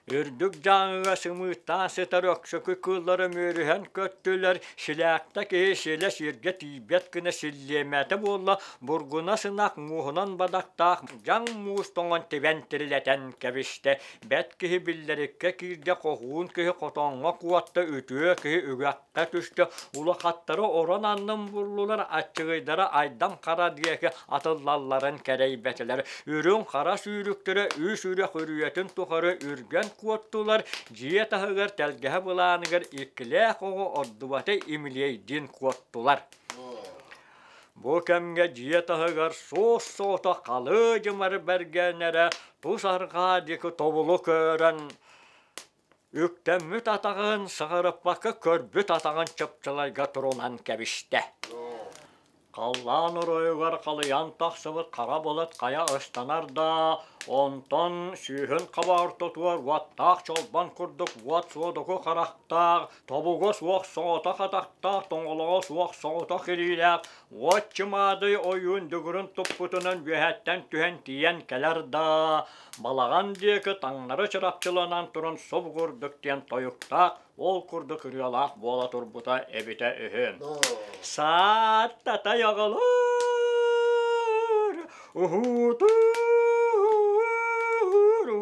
Үрдүк дьааҥыга сымыыттаан сытар өксөкү кыыллары үмүөрүһэн көттүлэр, силээхтэ киһи силэ сиргэ тиийбэт гына силлиэмэтэ буолла, бургунас ынах муоһунан бадахтаах дьаҥ муус тоҥон тибэн тирилэтэн кэбистэ. Бэт киһи биллэриккэ киирдэ, хоһуун киһи хотоҥҥо куотта, үтүө киһи үгэххэ түстэ, улахаттары орон аннын буллулар, аччыгыйдара Айдам Хара диэки атыллалларын кэрэйбэтилэр. Үрүҥ хара сүүрүктэрэ үс үрэх үрүйэтин тухары үргэн куоттулар, дьиэ таһыгар тэлгэһэ былааныгар иккилээх оҕо ордубата имилиэйдиин куоттулар. Бу кэмҥэ дьиэ таһыгар суос-соҕотох халыы-дьымар бэргэнэрэ тус арҕаа диэки тобулу көрөн Үктэммит атаҕын саҕарыппакка көрбүт атаҕын чыпчылайга турунан кэбистэ. Халлаан оройугар халыйан тахсыбыт хара былыт хайа ыстанар да, онтон сүүһүн хаба ортотугар уоттаах чолбон курдук уот суодуку харахтаах, тобуга суох соҕотох атахтаах, тоҥолоҕо суох соҕотох илиилээх уот чымаадый ойуун дүгүрүн туппутунан үөһэттэн түһэн тиийэн кэлэр да, Балаҕан диэки таҥнары чырапчыланан туран субгурдук диэн тойуктаах, ол курдук ырыалаах буола турбута эбитэ үһү. Сааттатай оҕолор, уһуутуур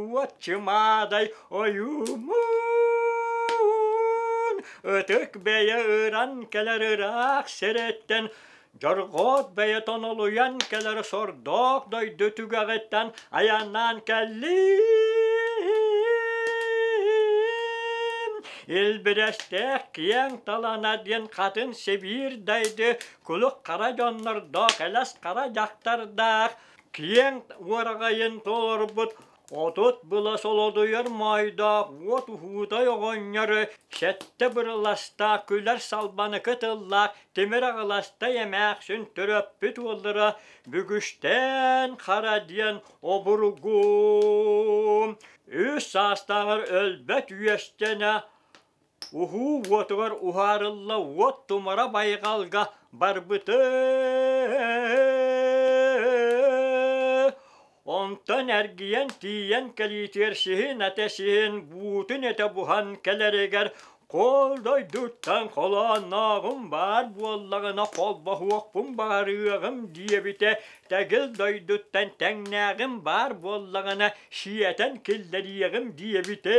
уот чымаадай ойуумун, ытык бэйэ ыран кэлэр ыраах сирэттэн Дьорҕоот бэйэтин олуйан кэлэр сордоох дойду түгэҕиттэн айаннаан кэллим. Илбирэстээх киэҥ талана диэн хатын Сибиир дайды кулук хара дьоннордоох элэс хара дьахтардаах киэҥ уораҕайын толорбут 30 была солодуйар моойдоох уот уһуутай оҕонньору сэттэ бырыластаах күлэр салбаныкы тыллаах тимир аҕыластай эмээхсин төрөппүт уоллара Бүгүстээн Хара диэн обургу үс саастааҕар өлбөт үөстэнэ уһуу уотугар уһаарылла уот тумара байҕалга барбыты Онтон эргийэн тиийэн кэлиитигэр сиһин этэ сиһин буутун этэ буһан кэлэригэр Кол дойдуттан холооннооҕум баар буоллаҕына холбоһуохпун баҕарыаҕым диэбитэ, тэгил дойдуттан тэҥнээҕим баар буоллаҕына сиэтэн киллэриэҕим диэбитэ.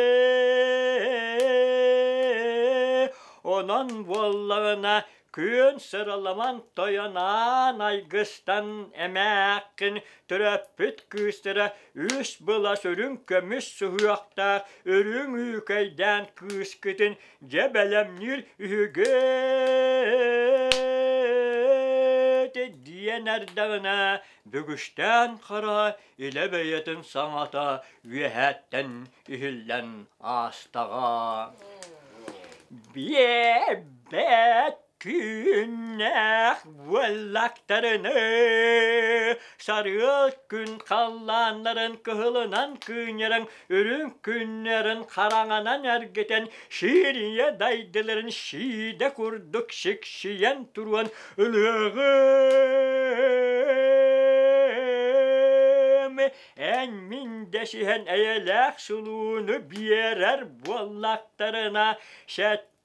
Онон буоллаҕына Күөн сыраламан тойонаан айгыстан эмээххин төрөппүт кыыстара үс былас үрүҥ көмүс суһуохтаах үрүҥ үүкэйдээн кыыскытын дьэ бэлэмниир үһүгүт диэн эрдэҕинэ бүгүстээн хара илэ бэйэтин саҥата үөһэттэн иһиллэн аастаҕа. Биэрбэт күннээх буоллахтарына сарыал күн халлааннарын кыһылынан кыынньаран үрүҥ күннэрин хараҥанан эргитэн сиирийэ дайдыларын сиидэ курдук сиксийэн туруон ылыаҕым эн мин дэсиһэн эйэлээх сулууну биэрэр буоллахтарына сэттэ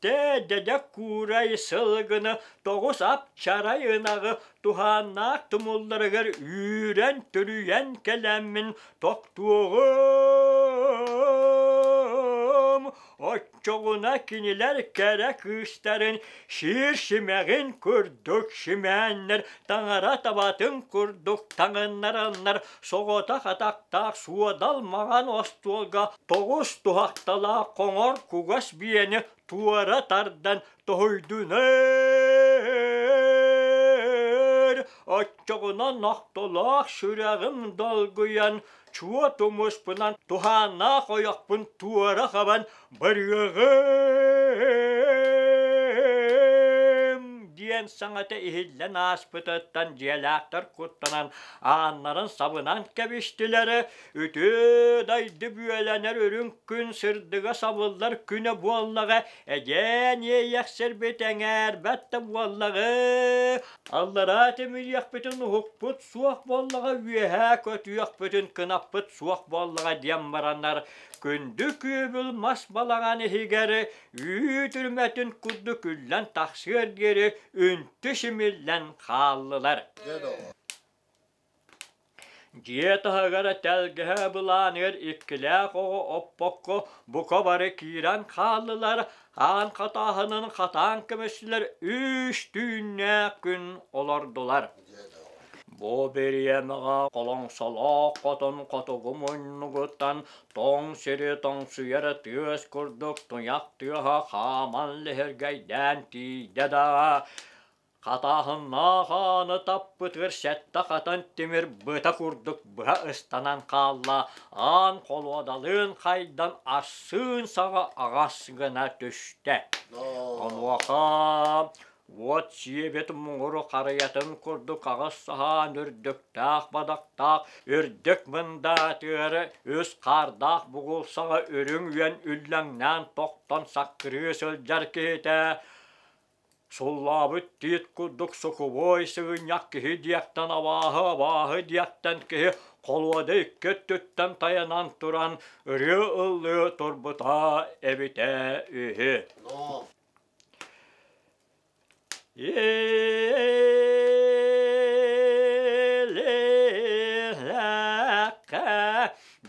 дэдэ куурай сылгыны тоҕус ап-чарай ынаҕы туһааннаах тумулларыгар үүрэн-түрүйэн кэлэммин тохтуоҕум Оччоҕуна кинилэр кэрэ кыыстарын сиир симэҕин курдук симээннэр, таҥара табатын курдук таҥыннараннар соҕотох атахтаах суодал маҥан остуолга тоҕус туһахталаах хоҥор кугас биэни туора тардан тоһуйдунар. Оччоҕуна нохтолоох сүрэҕим долгуйан, чуо тумуспунан туһааннаах ойохпун туора хабан барыаҕым диэн саҥата иһиллэн ааспытыттан дьиэлээхтэр куттанан ааннарын сабынан кэбистилэр. Үтүө дайды бүөлэнэр үрүҥ күн сырдыга сабыллар күнэ буоллаҕа, эдьээн иэйэхсирбит эҥээрбэт да буоллаҕы. Аллараа тимириэхпитин уһукпут суох буоллаҕа, үөһээ көтүөхпүтүн кынаппыт суох буоллаҕа диэн бараннар, күндү күүбүл мас балаҕан иһигэр үүт үрмэтин курдук күллэн тахсыар диэри үнтү симиллэн хааллылар. Дьиэ таһыгар тэлгэһэ былааныгар иккилээх оҕо оппокко бука бары киирэн хааллылар, аан хатааһынын хатаан көмүстүлэр, үс түүннээх күн олордулар. Бу бириэмэҕэ холоҥсолоох хотон хотугу муннугуттан тоҥ сири тоҥсуйар тыас курдук туйах тыаһа хааман лиһиргэйдээн тиийдэ да, Хатааһыннаах ааны таппытыгар сэттэ хатан тимир быта курдук быһа ыстанан хаалла, аан холуодалыын хайдан ассыын саҕа аҕас гына түстэ. Онуоха уот сиэбит муҥуру харыйатын курдук аҕыс саһаан үрдүктээх бадахтаах үрдүк мындаатыгар үс хаардаах бугул саҕа үрүҥ үөн үллэҥнээн тохтон саккырыы сылдьар киһитэ Суллаабыт тиит курдук сухубуой сыгынньах киһи диэхтэн абааһы, абааһы диэхтэн киһи холуода икки өттүттэн тайанан туран ырыа ыллыы турбута эбитэ үһү. Илилэххэ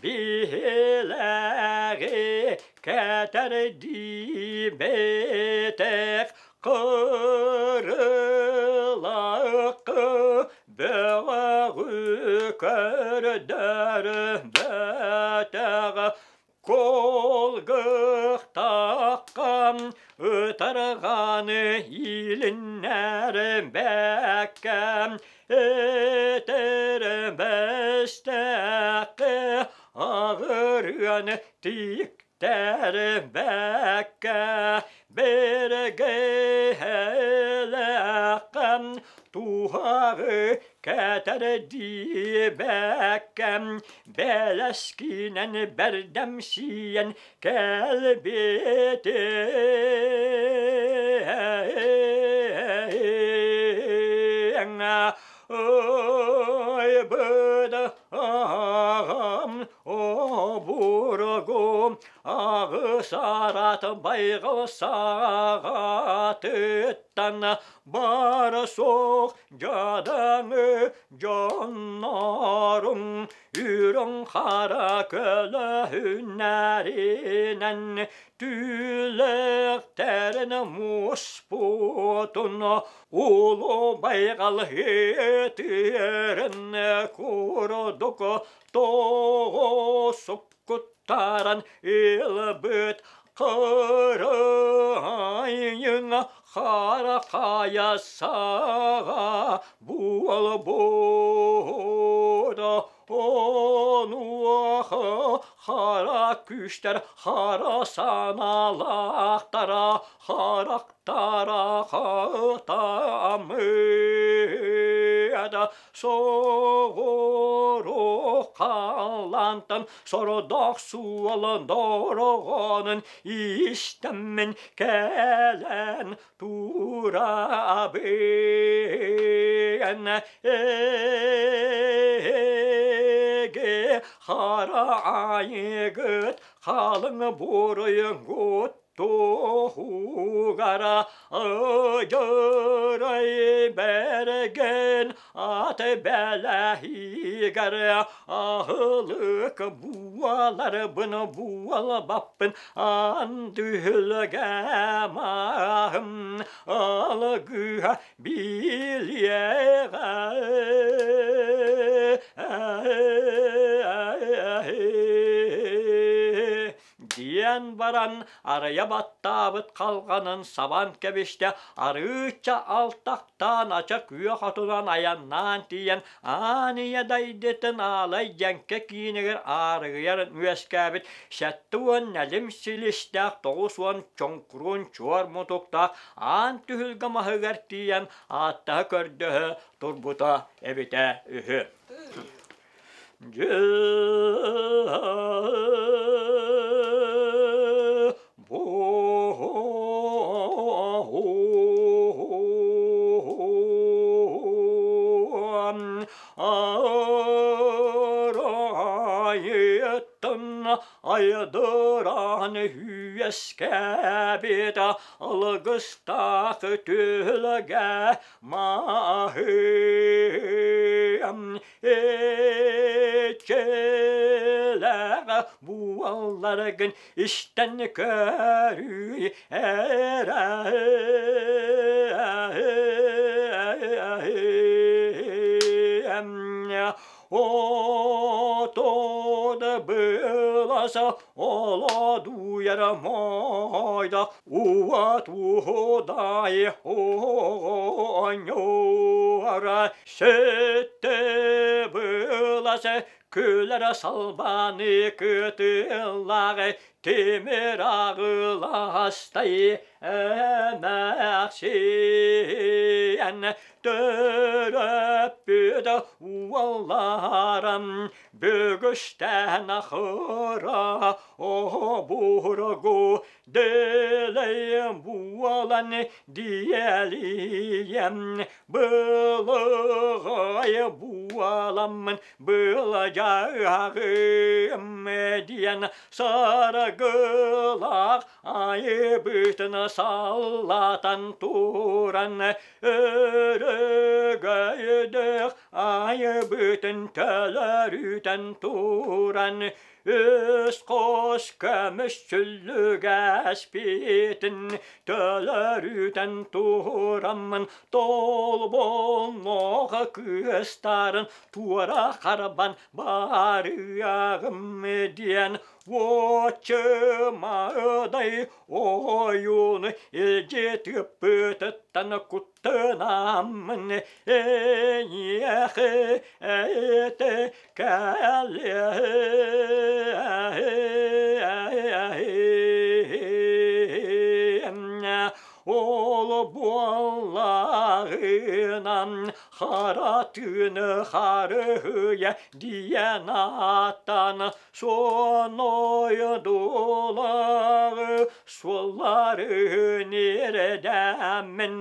биһилэҕи кэтэрдиибэтэх кырылакы бөҕөҕү көрдөрбөтөх Колгыхтаххам ытарҕаны иилиннэрбэккэм этэрбэстэххэ аҕырыаны тиктэрбэккэ бэргэһэлэххэ туһаҕы кэтэрдиибэккэм бэлэскинэн бэрдэмсийэн кэлбитим Айбыдаҕам обургу аҕыс араат байҕал саҕатыттан баар суох дьадаҥы дьоннорум үрүҥ хара көлөһүннэринэн түүлэхтэрин муспутун улуу байҕал ытыырын курдук тоҕусуккуттаран ылбыт кырайын хара хайа саҕа буолбута онуоха хара күүстэр хара санаалаахтара харахтара хатаммыта соҕуруу халлаантан сородох суолан дороҕонун истэммин кэлэн турабын эге хара айыгыт халыҥ буруйгут туһугара ыдьырай бэргэн ат бэлэһигэр аһылык буоларбын буолбаппын андүһүлгэ маһым алгыһа билиэҕэ диэн. түһэн баран, арыйа баттаабыт халҕанын сабан кэбистэ, арыычча алтахтаан ача күөх отунан айаннаан тиийэн аан ийэ дайдытын аалай дьэҥкэ киинигэр аарыгыйар үөскээбит 70 нэлим силистээх 90 чоҥкуруун чуор мутуктаах аан түһүлгэ маһыгар тиийэн ааттаһа көрдөһө турбута эбитэ үһү. Дьэ айдыраан үөскээбит алгыстаах түһүлгэ маһыам Эчэлээх буолларгын истэн көрүй эрэ. Отод быласа олодуйар мойда уат удай оонньуора Сөттө быласы күлэр салбаны кытыллаҕы тимир аҕыластай эмээхсиэн төрөппүт уолларым бүгүстэн ахыра обургу Дэлэй буолан диэлийэн былыҕай буоламмын былдьаһыым диэн саргылаах айыбытын саллатан туран өрөгөйдөөх айыбытын төлөрүтэн туран Үс хос көмүс сүллүгэспитин төлөрүтэн тураммын толбонноох кыыстарын туора харбан барыаҕым диэн уоччумадай ойууну илдьи тыыппытыттан куттанаммын эйиэхэ этэ Ол буоллаҕынан хара тыыны харыһыйа диэн ааттаан сонойдулаҕы суолларын эрэдэммин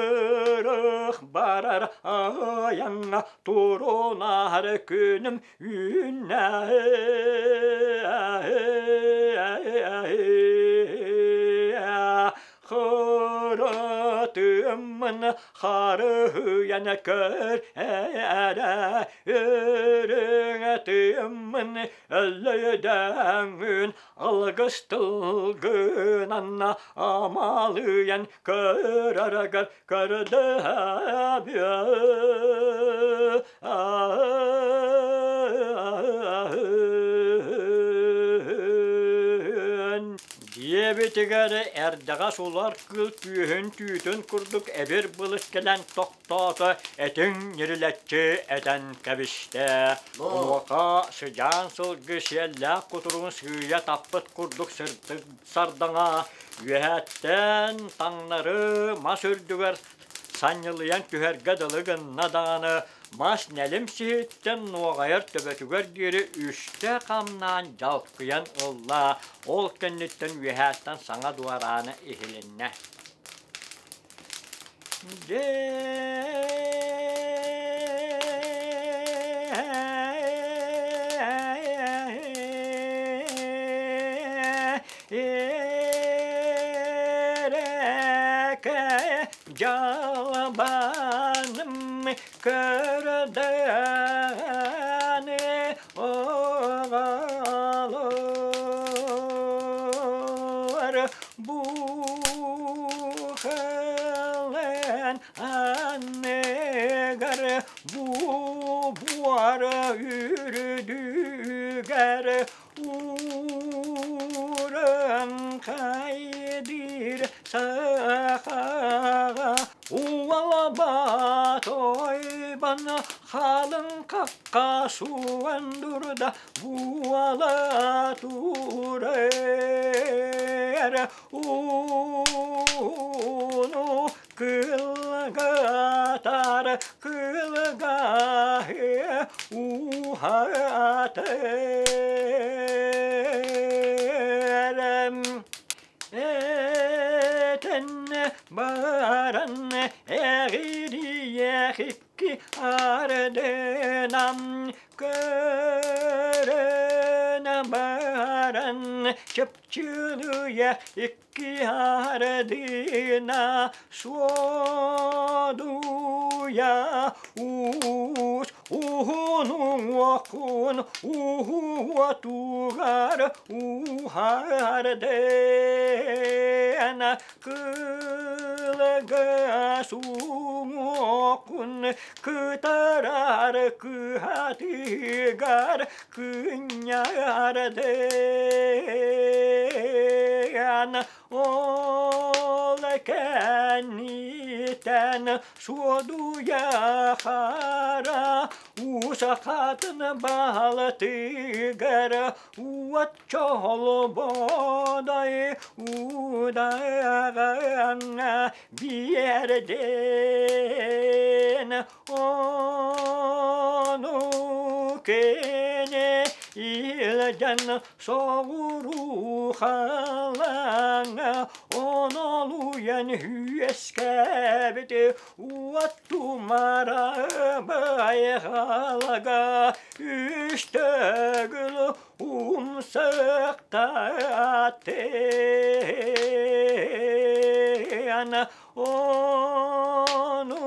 ырых барар айаҥҥа турунар күнүм үүннэ. Хырытыммын харыһыйан көр эрэ өрүҥэтиммин өллөйдөҥүн алгыс тылгынан амалыйан көрөргөр көрдөһөбүө. Диэбитигэр эрдэҕэс улар кыыл түөһүн түүтүн курдук эбир былыт кэлэн тохтоото, этиҥ ньирилэччи этэн кэбистэ. Онуоха сыдьаан сылгы сиэллээх кутуругун сыыйа таппыт курдук сырдык сардаҥа үөһэттэн таҥнары мас үрдүгэр санньылыйан түһэргэ дылы гынна даҕаны мас нэлим сиһиттэн нуоҕайар төбөтүгэр диэри үстэ хамнаан дьалкыйан ылла, ол кэнниттэн үөһээттэн саҥа дуораана иһилиннэ. Дьалбаным көрдөне оҕолор бухалан анныгар бу буора үрдүгэр ууран. суон дурда буола турар ууну кылгатар кылгаһы уһатар Этэн баран эҕирийэх икки ардынан көрөн баран чыпчылыйа икки ардына суодуйа уус уһун уҥуоххун уһуотугар уһаардена кылгас уҥуоххун кытарар кыһатыгар кынньарден ол кэнниттэн суодуйа хара усахатын баалатыгар уот чолбодай удаҕаҥҥа биэрдин ону кини илдьэн соҕуруу халаҥҥа онолуйан үөскээбит уот тумара байҕалга үс төгүл умсыктаатын ону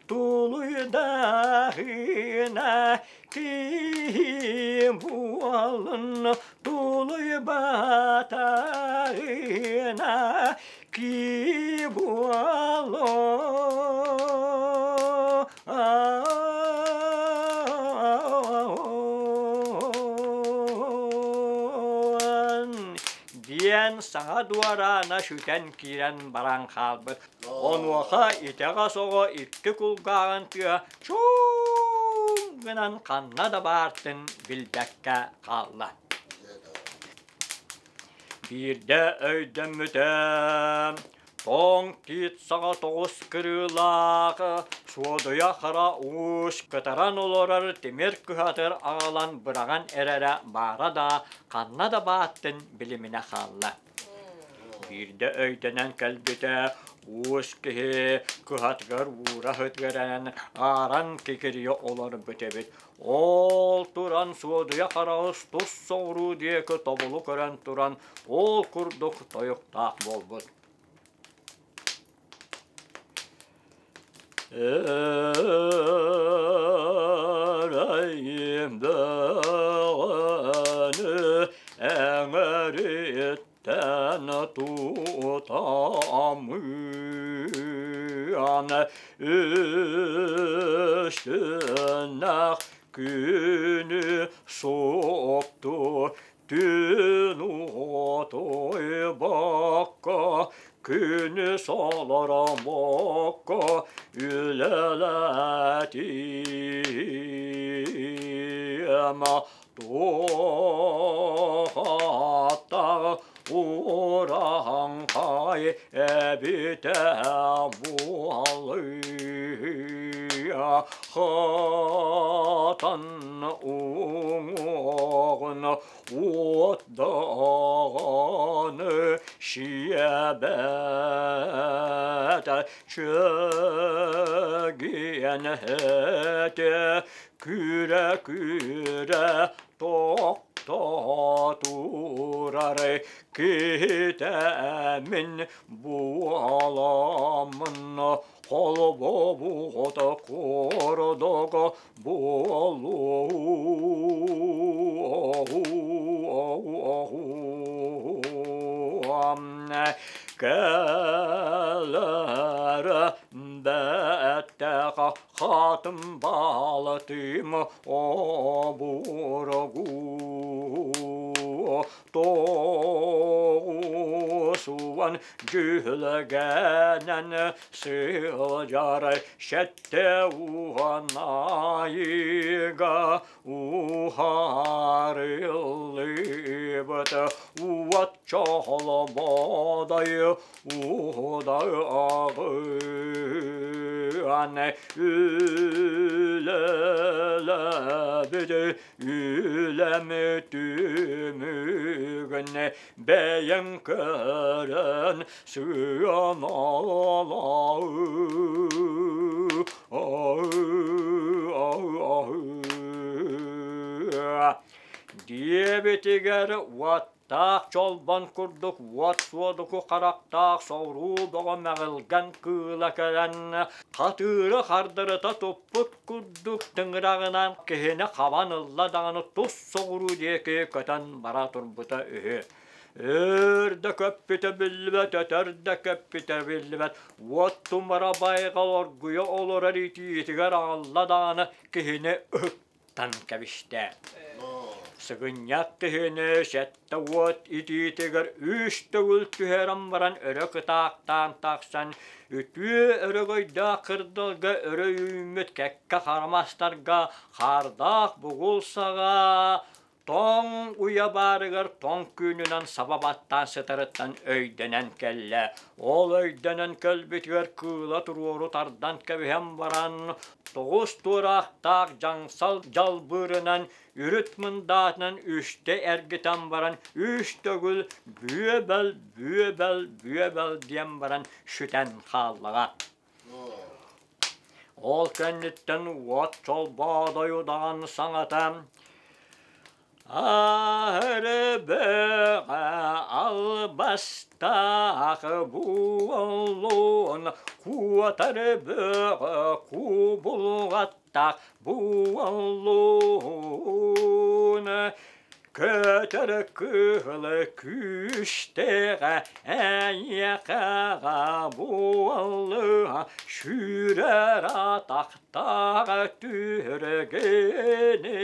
тулуйдаһына киһи буолун тулуйбатаҕына ки буолун. Диэн саҥа дуораана сүтэн киирэн баран хаалбыт. Онуоха итэҕэс оҕо икки кулгааҕын тыа чуум гынан ханна да баартын билбэккэ хаалла. Биирдэ өйдөммүтэ, тоҥ тиит саҕа тоҕус кырыылаах, суодуйа хара уус кытаран олорор тимир кыһатыр аҕалан быраҕан эрэрэ баара да, ханна да бааттын билиминэ хаалла. Биирдэ өйдөнөн кэлбитэ, уус киһи кыһатыгар уура сытыаран, ааран кикирийэ олорбут эбит. Ол туран Суодуйа хараҕыс тус соҕуруу диэки тобулу көрөн туран ол курдук тойуктаах буолбут. Эрэйим бөҕөнү эҥэриттэн тутамыан үстүнэх күнү супту Түн уотуйбакка, күнү солороммокко үлэлэтиэм туохаттах ураһаҥхай эбитэ буолуйа хатан уҥуоҕун уот даҕаны сиэбэт чэгиэн этэ күрэ-күрэ тохтоотурар киһитэ мин буоламмын холбобуота куордуга буолуом кэлэр бэттэх хатым баалатым обургу тоҕус уон дьүһүлгэнэн сылдьар 70 айыга уһаарыллыбыт уот чохолободой удаҕыан үлэлэбит үлэм түмүгүн бэйэҥ көрөн сыаналаа. Диэбитигэр уоттаах чолбон курдук уот суодуку харахтаах соҕуруу бөҕө мэҕилгэн кыыла кэлэн хатыыры хардарыта туппут курдук тыҥыраҕынан киһини хабан ылла даҕаны тус соҕуруу диэки көтөн бара турбута үһү. Өр да көппүтэ биллибэт, өтөр да көппүтэ биллибэт, уот тумара байҕал оргуйа олорор итиитигэр аҕалла даҕаны киһини ыһыктан кэбистэ. Сыгынньах киһини 70 итиитигэр үс төгүл түһэрэн баран өрө кытаахтаан тахсан, үтүө өрөгөйдөөх кырдалга өрө үүммүт кэккэ харамастарга хаардаах бугул саҕа тоҥ уйа баарыгар тоҥ күүнүнэн саба баттаан сытарыттан өйдөнөн кэллэ. Ол өйдөнөн кэлбитигэр кыыла туруору тардан кэбиһэн баран, тоҕус туораахтаах дьаҥсал дьалбыырынан үрүт мындаатынан үстэ эргитэн баран үс төгүл бүөбэл, бүөбэл, бүөбэл диэн баран сүтэн хааллаҕа. Ол кэнниттэн уот чолбоодой удаҕан саҥата Аһырбыга албастаах буоллун, куотар бөҕө кубулҕаттаах буоллун. Көтөр кыһыл күүстэҕэ эйиэхэҕэ буоллуһа сүүрэр атахтааҕа түһэргини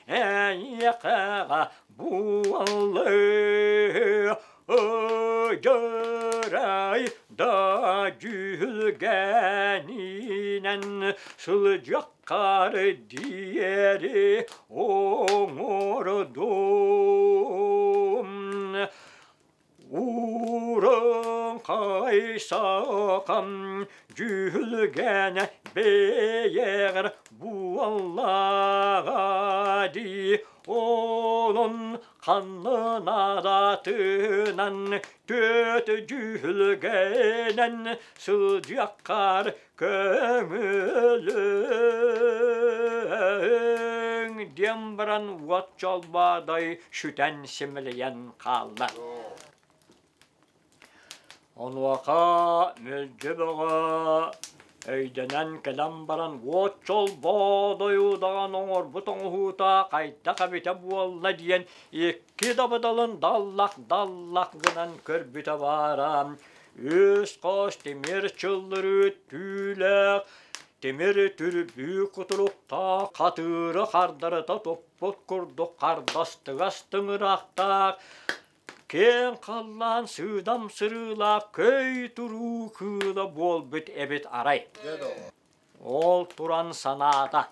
эйиэхэҕэ буоллуһа Дьарай да дьүһүлгэнинэн сылдьаххар диэри оҥордум. Уурун хайсакам дьүһүлгэнэ бэйэҕэр буоллаҕа дии онон ханна наадатынан түөт дьүһүлгэнэн сылдьыаххар Көҥүлүҥ диэн баран уот чолбоодай сүтэн симэлийэн хаалла. Онуоха Мүлдьү Бөҕө өйдөнөн кэлэн баран уот чолбоодой удаҕан оҥорбут оҥоһуута хайдах эбитэ буолла диэн икки дабыдалын даллах-даллах гынан көрбүтэ баара. Үс хос тимир чыллырыы түүлээх, тимир түрбүү кутуруктаах хатыыры хардарыта туппут курдук хардастыгас тыҥырахтаах, киэҥ халлаан сыыдам сырыылаах көй туруу кыыла буолбут эбит арай. Ол туран санаата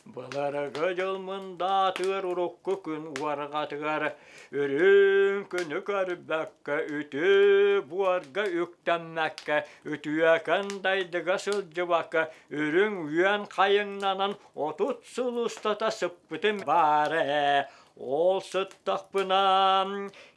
Былыргы дьыл мындаатыгар урукку күн уорҕатыгар үрүҥ күнү көрбөккө, үтүө буорга үктэммэккэ, үтүөкэн дайдыга сылдьыбакка, үрүҥ үөн хайыҥнанан 30 сыл устата сыппытым баара ээ. Ол сыттахпына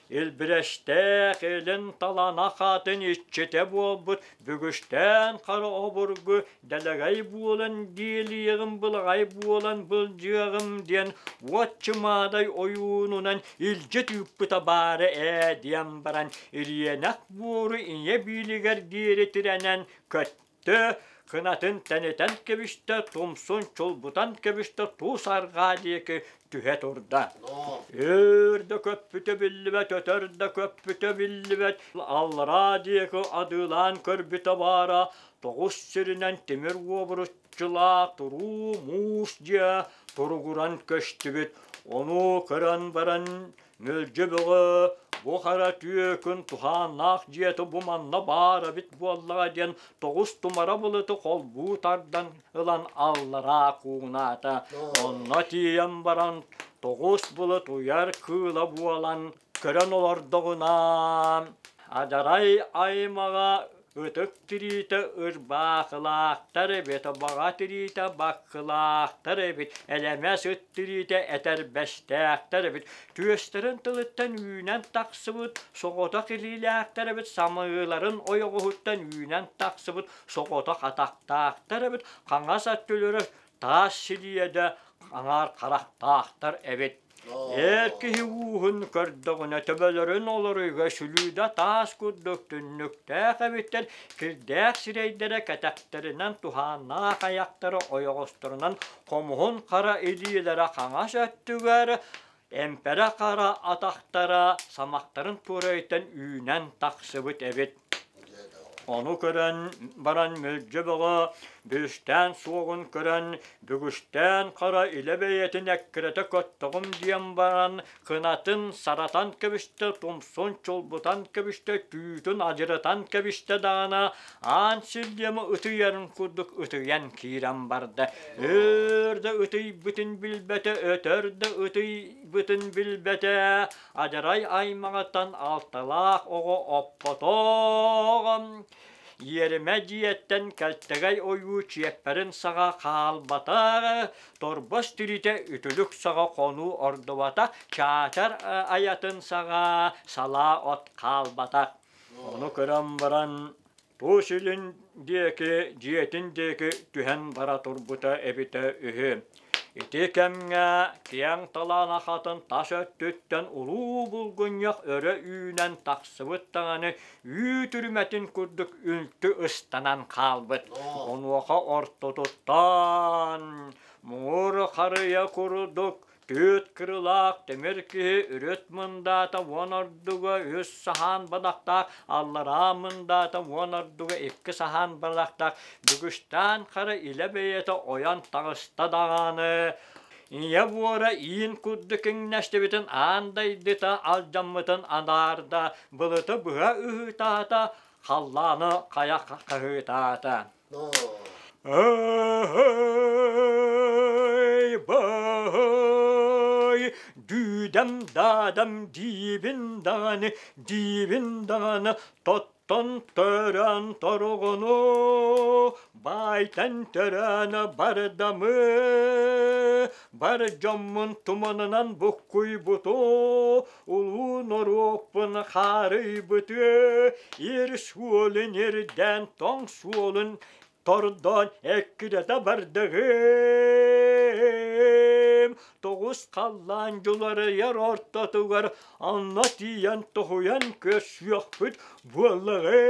Илбирэстээх илин талана хаатын иччитэ буолбут бүгүстээн хара обургу дэлэгэй буолан диэлиэҕим былаҕай буолан былдьыаҕым диэн уот чымаадай ойуунунан илдьи тыыппыта баара ээ диэн баран ириэнэх буору ийэ биилигэр диэри тирэнэн көттө кынатын тэнитэн кэбистэ, тумсун чулбутан кэбистэ, туус арҕаа диэки түһэ турда. Өр да көппүтэ биллибэт, өтөр да көппүтэ биллибэт, аллараа диэки адыылаан көрбүтэ баара, тоҕус сиринэн тимир уобуруччулаах туруу муус дьиэ туругуран көстүбүт. Ону көрөн баран Мүлдьү Бөҕө Бу хара түөкүн туһааннаах дьиэтэ бу манна баар эбит буоллаҕа диэн тоҕус тумара былыты холбуу тардан ылан аллараа куунаата. Онно тиийэн баран тоҕус былыт уйар кыыла буолан көрөн олордоҕуна адьарай аймаҕа ытык тириитэ ырбаахылаахтар эбит, баҕа тириитэ баккылаахтар эбит, элэмэс ыт тириитэ этэрбэстээхтэр эбит, түөстэрин тылыттан үүнэн тахсыбыт соҕотох илиилээхтэр эбит, самыыларын ойоҕоһуттан үүнэн тахсыбыт соҕотох атахтаахтар эбит, хаҥас өттүлэрэ таас силиэдэ аҥаар харахтаахтар эбит. Эр киһи ууһун көрдөҕүнэ төбөлөрүн олоруйга сүлүүдэ таас курдук түннүктээх эбиттэр, кирдээх сирэйдэрэ кэтэхтэринэн туһааннаах айахтара ойоҕосторунан хомуһун хара илиилэрэ хаҥас өттүгэр, эмпэрэ хара атахтара самахтарын туорайыттан үүнэн тахсыбыт эбит. Ону көрөн баран Мүлдьү Бөҕө бүрүстээн суоҕун көрөн, бүгүстээн хара илэ бэйэтин эккирэтэ көттөҕүм диэн баран, кынатын саратан кэбистэ, тумсун чулбутан кэбистэ, түүтүн адьырытан кэбистэ даҕаны, аан силлиэмэ ытыйарын курдук ытыйан киирэн барда. Өөр да ытыйбытын билбэтэ, өтөр да ытыйбытын билбэтэ, Адьарай аймаҕыттан алталаах оҕо оппотоҕом, иэримэ дьиэттэн кэлтэгэй ойуу чиэппэрин саҕа хаалбатах, торбос тириитэ үтүлүк саҕа хонуу ордубатах, чаачар айатын саҕа салаа от хаалбатах. Ону көрөн баран туус илин диэки, дьиэтин диэки түһэн бара турбута эбитэ үһү. Ити кэмҥэ киэҥ талаан ахатын тас өттүттэн улуу булгунньах өрө үүнэн тахсыбыт даҕаны үүт үрүмэтин курдук үлтү ыстанан хаалбыт. Онуоха ортотуттан муҥур харыйа курдук Түөрт кырылаах тимир киһи үрүт мындаата уон ордуга үс саһаан бадахтаах, аллараа мындаата уон ордуга икки саһаан бадахтаах бүгүстээн хара илэ бэйэтэ ойон таҕыста даҕаны ийэ буора иин курдук иҥнэстибитин аан дайдыта алдьаммытын анаарда, былыты быһа ыһыытаата, халлааны хайа хаһыытаата. Ай, бай, дүүдэм-даадам диибин даҕаны, диибин даҕаны, тоттон төрөөн торугуну, баайтан төрөөн бардамы, бар дьоммун туманынан буккуйбуту, улуу норуоппун хаарыйбыты, ир суолун ирдээн тоҥ суолун тордоон эккирэтэ бардыгым. Тоҕус халлаан дьуларыйар ортотугар онно тиийэн тоһуйан көрсүөхпүт буоллаҕы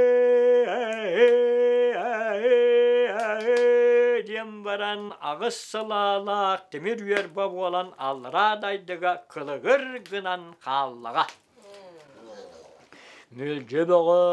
диэн баран аҕыс салаалаах тимир үөрбэ буолан аллараа дайдыга кылыгыр гынан хааллаҕа. Мүлдьү бөҕө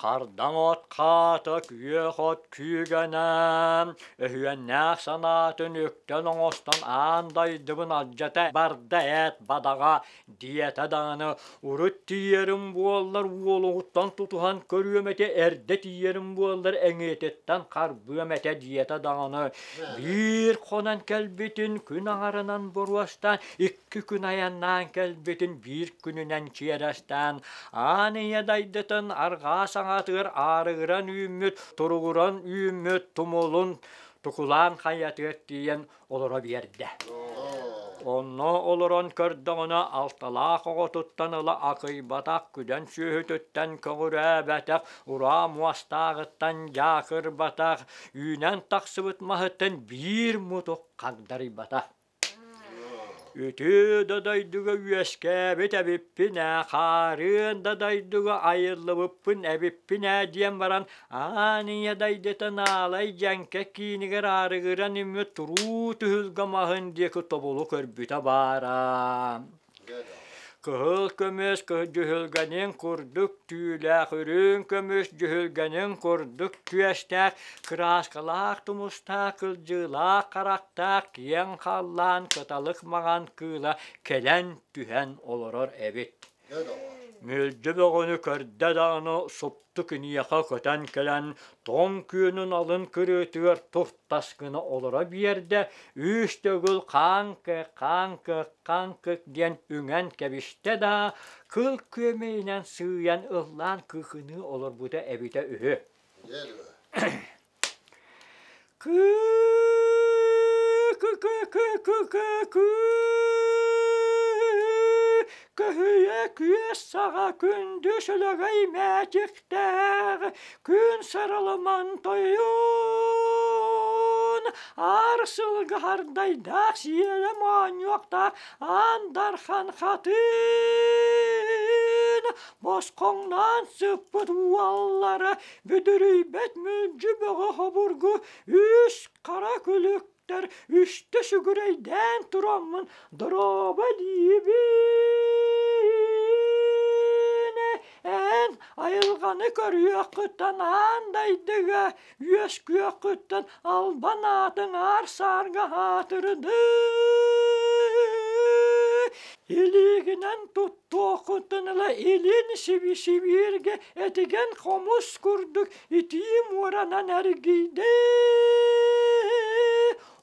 Хардаҥ от хаата күөх от күүгэнэ, өһүөннээх санаатын үктэн оҥостон аан дайдыбын алдьата барда ээт бадаҕа диэтэ даҕаны урут тиийэрим буоллар уолугуттан тутуһан көрүөм этэ эрдэ тиийэрим буоллар эҥиэтиттэн харбыам этэ диэтэ даҕаны биир хонон кэлбитин күн аҥарынан боруостаан икки күн айаннаан кэлбитин биир күнүнэн чиэрэстээн аан ийэ дайдытын арҕаа саҥатыгар аарыгыран үүммүт туругуран үүммүт тумулун тукулаан хайатыгар тиийэн олоро биэрдэ. Онно олорон көрдөҕүнэ алталаах оҕотуттан ыла акыйбатах күдэн сүөһүтүттэн көҕүрээбэтэх, ураа муостааҕыттан дьаакырбатах, үүнэн тахсыбыт маһыттан биир мутук хагдарыйбатах. Үтүө да дойдуга үөскээбит эбиппин ээ, хаарыан да дойдуга айыллыбыппын эбиппин ээ диэн баран аан ийэ дайдытын аалай дьэҥкэ киинигэр аарыгыран үммүт туруу түһүлгэ маһын диэки тобулу көрбүтэ баара. Кыһыл көмүс дьүһүлгэнин курдук түүлээх, үрүҥ көмүс дьүһүлгэнин курдук түөстээх, кырааскалаах тумустаах, кылдьыылаах харахтаах киэҥ халлаан кыталык маҥан кыыла кэлэн түһэн олорор эбит. Мүлдьү бөҕөнү көрдө даҕаны супту киниэхэ көтөн кэлэн тоҥ күөнүн алын кырыытыгар туртас гына олоро биэрдэ, үс төгүл хааҥкы, хааҥкы, хааҥкы диэн үҥэн кэбистэ да, кыл күөмэйинэн сыыйан ыллаан кыыкыныы олорбута эбитэ үһү. Көһүйэ күөс саҕа күндү сүлэгэй мээчиктээх күн сыралыман тойон аар сылгы хардайдаах сиэлэ моонньуохтаах аан дархан хатын босхоҥноон сыппыт уоллара Бүдүрүйбэт мүлдьү бөҕө хобургу үс хара күлүктэр үстэ сүгүрэйдээн тураммын дорообо диибин. Эн айылҕаны көрүөххүттэн аан дайдыга үөскүөххүттэн албан аатыҥ аар-саарга аатырды. Илиигинэн туттуоххуттан ыла илин сиби-сибииргэ этигэн хомус курдук итии муоранан эргийдэ.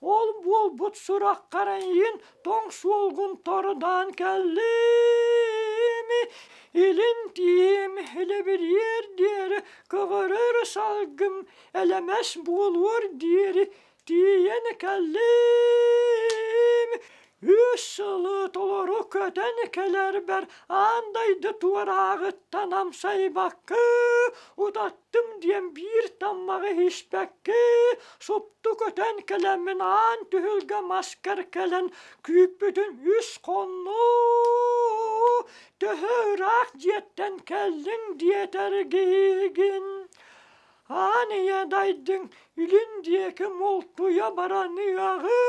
Ол буолбут сураххар эйигин тоҥ суолгун тордаан кэллим. Илин тиим илэбириэр диэри көҕөрөр салгым элэмэс буолуор диэри тиийэн кэллим. Үс сылы толору көтөн кэлэрбэр аан дойду туорааҕыттан амсайбакка, утаттым диэн биир таммаҕы иһиспэккэ, супту көтөн кэлэммин аан түһүлгэ маскар кэлэн күүппүтүн үс хонно. Төһө ыраах дьиэттэн кэллиҥ диэтэргиигин. Аан ийэ дайдыҥ илин диэки мултуйа бараныаҕы,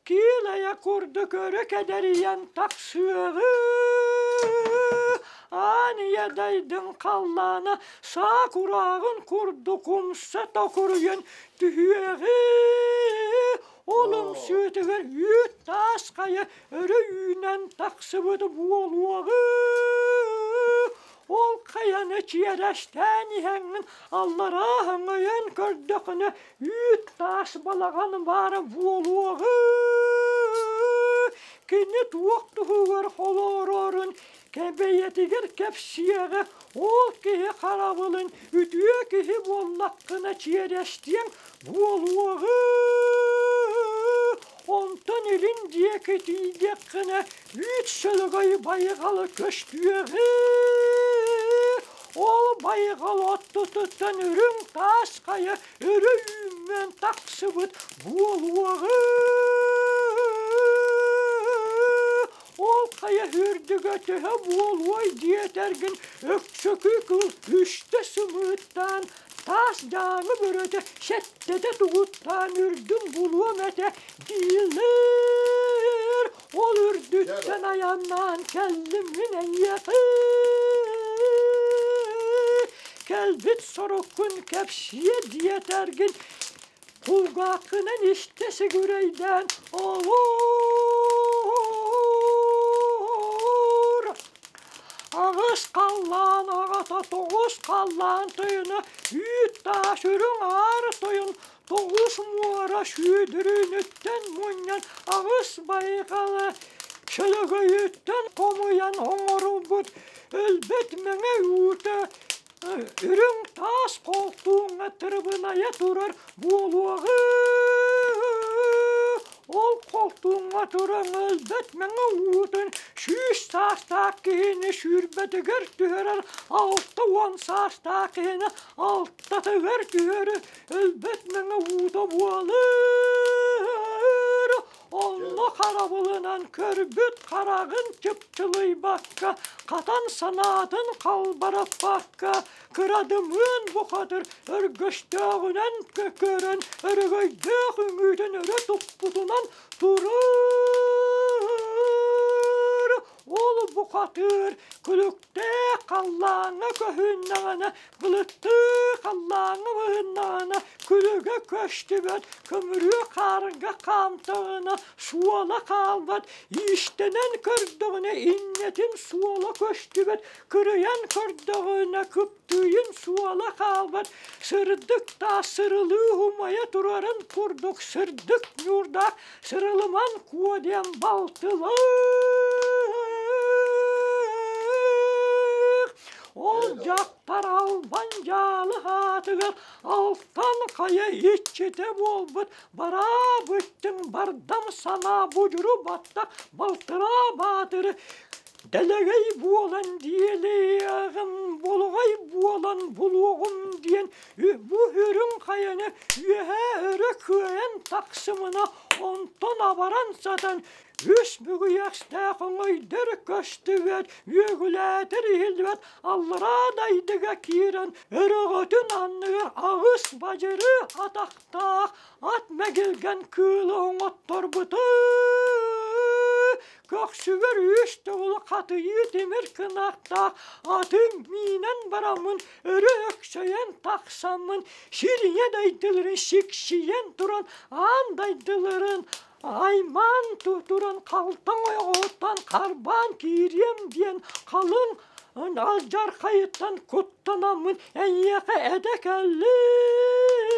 киилэйэ курдук өрө кэдэрийэн тахсыаҕы. Аан ийэ дайдыҥ халлаана саа курааҕын курдук умса токуруйан түһүөҕи. Ол умсуутугар үүт таас хайа өрө үүнэн тахсыбыт буолуоҕу. Ол хайаны чиэрэстээн иһэҥҥин аллараа өҥөйөн көрдөххүнэ үүт таас балаҕан баара буолуоҕу. Кини туох туһугар холоорорун кэбэйэтигэр кэпсиэҕэ, ол киһи харабылын үтүө киһи буоллаххына чиэрэстиэҥ буолуоҕу. Онтон илин диэки тиийдэххинэ үүт сөлөгөй байҕалы көстүөҕэ. Ол байҕал оттутуттан үрүҥ таас хайа өрө үүммэн тахсыбыт буолуоҕа. Ол хайа үрдүгэ төһө буолуой диэтэргин өксөкү кыл үстэ сымыыттаан таас дьааҥы бөрөтө сэттэтэ тугуттаан үрдүн булуом этэ дииллэр. Ол үрдүттэн айаннаан кэллим мин эйиэхэ. Кэлбит соруккун кэпсиэ диэтэргин кулгааххынан истэ сигүрэйдээн олоор. Аҕыс халлаан аҕата тоҕус халлаан тойоно үүт таас үрүҥ аар тойон тоҕус муора сүүдүрүүнүттэн мунньан аҕыс байҕалы сөлөгөйүттэн хомуйан оҥорбут өлбөт мэҥэ уута үрүҥ таас холтууҥҥа тырыбынайа турар буолуоҕу. Ол холтууҥҥа туран өлбөт мэҥэ уутун 100 саастаах киһини сүүрбэтигэр түһэрэр, 60 саастаах киһини алтатыгар түһэрэр өлбөт мэҥэ уута буолар. Онно харабылынан көрбүт хараҕын чыпчылыйбакка, хатан санаатын халбараппакка, кырадымыан бухатыр өргөстөөҕүнэн көрөн, өрөгөйдөөх үҥүүтүн өрө туппутунан турар. Ол бухатыр бухатыыр күлүктээх халлааҥҥа көһүннэҕинэ, былыттыы халлааҥҥа быһыннаҕына, күлүгэ көстүбэт, көмүрүө хаарга хаамтаҕына суола хаалбат, иистэнэн көрдөҕүнэ иннэтин суола көстүбэт, кырыйан көрдөҕүнэ кыптыыйын суола хаалбат, сырдык таас сырылыы умайа турарын курдук сырдык ньуурдаах Сырылыман Куо диэн балтылаах. Ол дьахтар албан дьаалы аатыгар алтан хайа иччитэ буолбут бараа бүттүҥ бардам санаа будьуру баттах балтараа баатыры дэлэгэй буолан диэлиэҕим, болоҕой буолан булуоҕум диэн бу үрүҥ хайаны үөһээ өрө кыайан тахсымына, онтон абаран сатан үс бүгүйэхтээх өҥөйдөр көстүбэт, үөгүлээтэр иһиллибэт аллараа дайдыга киирэн өрөҕөтүн анныгар аҕыс бадьыры атахтаах ат мэгилгэн кыылы оҥотторбуту Көхсүгэр үс төгүл хатыйыы тимир кынаттаах аты миинэн бараммын өрө өксөйөн тахсаммын сирийэ дайдыларын сиксийэн туран аан дайдыларын аймаан туран халтаҥ ойоҕоһуттан харбаан киириэм диэн халыҥ алдьархайыттан куттанаммын эйиэхэ этэ кэллим.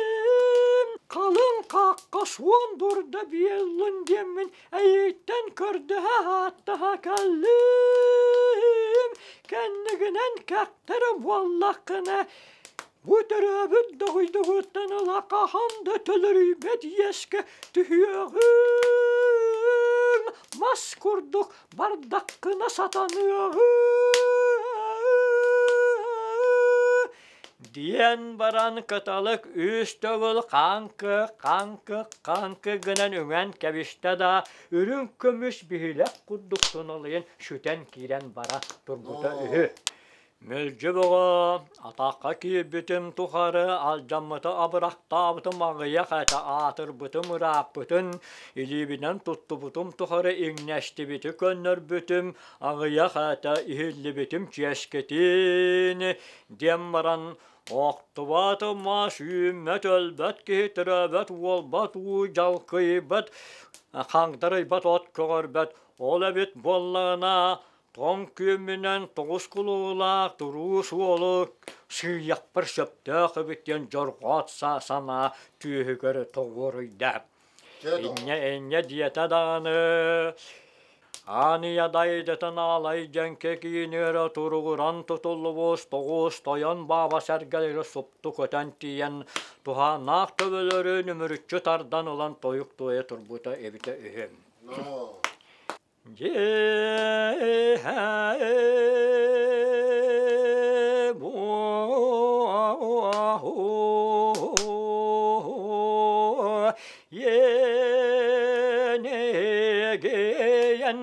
Халыҥ хаахха суон дурда биэллин диэммин Эйиттэн көрдөһө ааттаһа кэллим, кэннигинэн кэхтэрэ буоллаххына, бу төрөөбүт дойдугуттан ыла хаһан да төлөрүйбэт иэскэ түһүөҕүҥ, мас курдук бардаххына сатаныаҕыҥ. Диэн баран кыталык үс төгүл хаҥкы, хаҥкы, хаҥкы гынан үҥэн кэбистэ да, үрүҥ көмүс биһилэх курдук туналыйан сүтэн киирэн бара турбута үһү. Мүлдьү бөҕө атахха киирбитим тухары алдьаммыты абырахтаабытым аҕыйах этэ аатырбытым ырааппытын, илиибинэн туттубутум тухары иҥнэстибити көннөрбүтүм, аҕыйах этэ иһиллибитим чиэскитин диэн баран охтубат мас үүммэт өлбөт киһи төрөөбөт уолбат уу дьалкыйбат хаҥдарыйбат от көҕөрбөт ол эбит буоллаҕына тоҥ күөммүнэн тоҕус кулуулаах туруу суолу сыыйахпар сөптөөх эбит диэн дьорҕоот санаа түөһүгэр тоҕуоруйда. Инньэ инньэ диэтэ даҕаны Ааныйа дайдытын аалай дьэҥкэ киинигэр туругуран тутуллубут тоҕус тойон бааба сэргэлэри супту көтөн тиийэн туһааннаах төбөлөрүн үмүрүччү тардан ылан тойук туойа турбута эбитэ үһү. Енегейен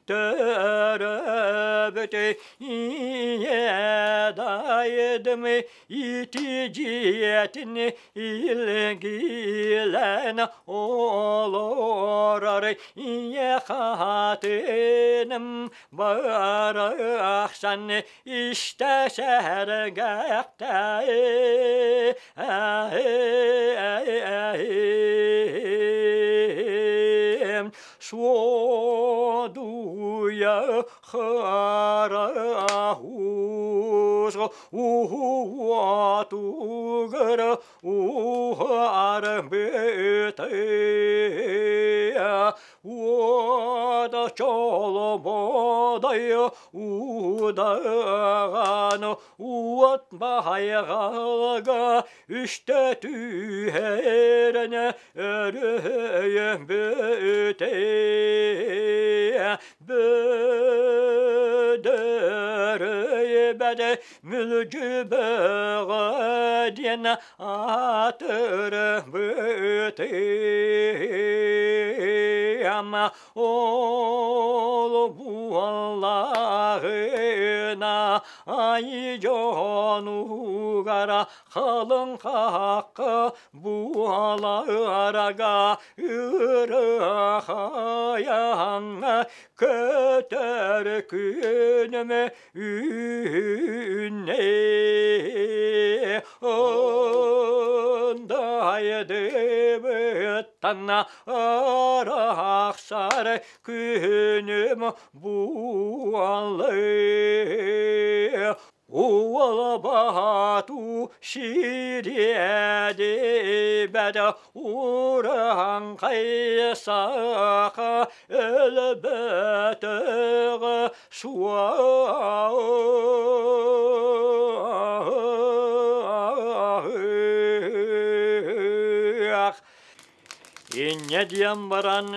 төрөбүт ийэ дайдым ити дьиэтин илгиилэн олорор ийэ хатыным барахсан истэ сэргэхтэй Суодуйа харахус уотугар уһаарбыта уода чолободай удаҕан уот баһайҕалга үстэ түһэрэн өрүһүйбүтэ Бөдөрөйбөдө мүлдьү бөҕө диэн аатырбытым ол буоллаҕына. Айыы дьонугара халыҥ хахха буоларга ырыахайаҥҥа көтөр күнүм үүннэ Ындайдыбыттан арахсар күнүм буоллы Уолбату сириэдибэт урааҥхай саха өлбөтөҕө суох. Инньэ диэн баран,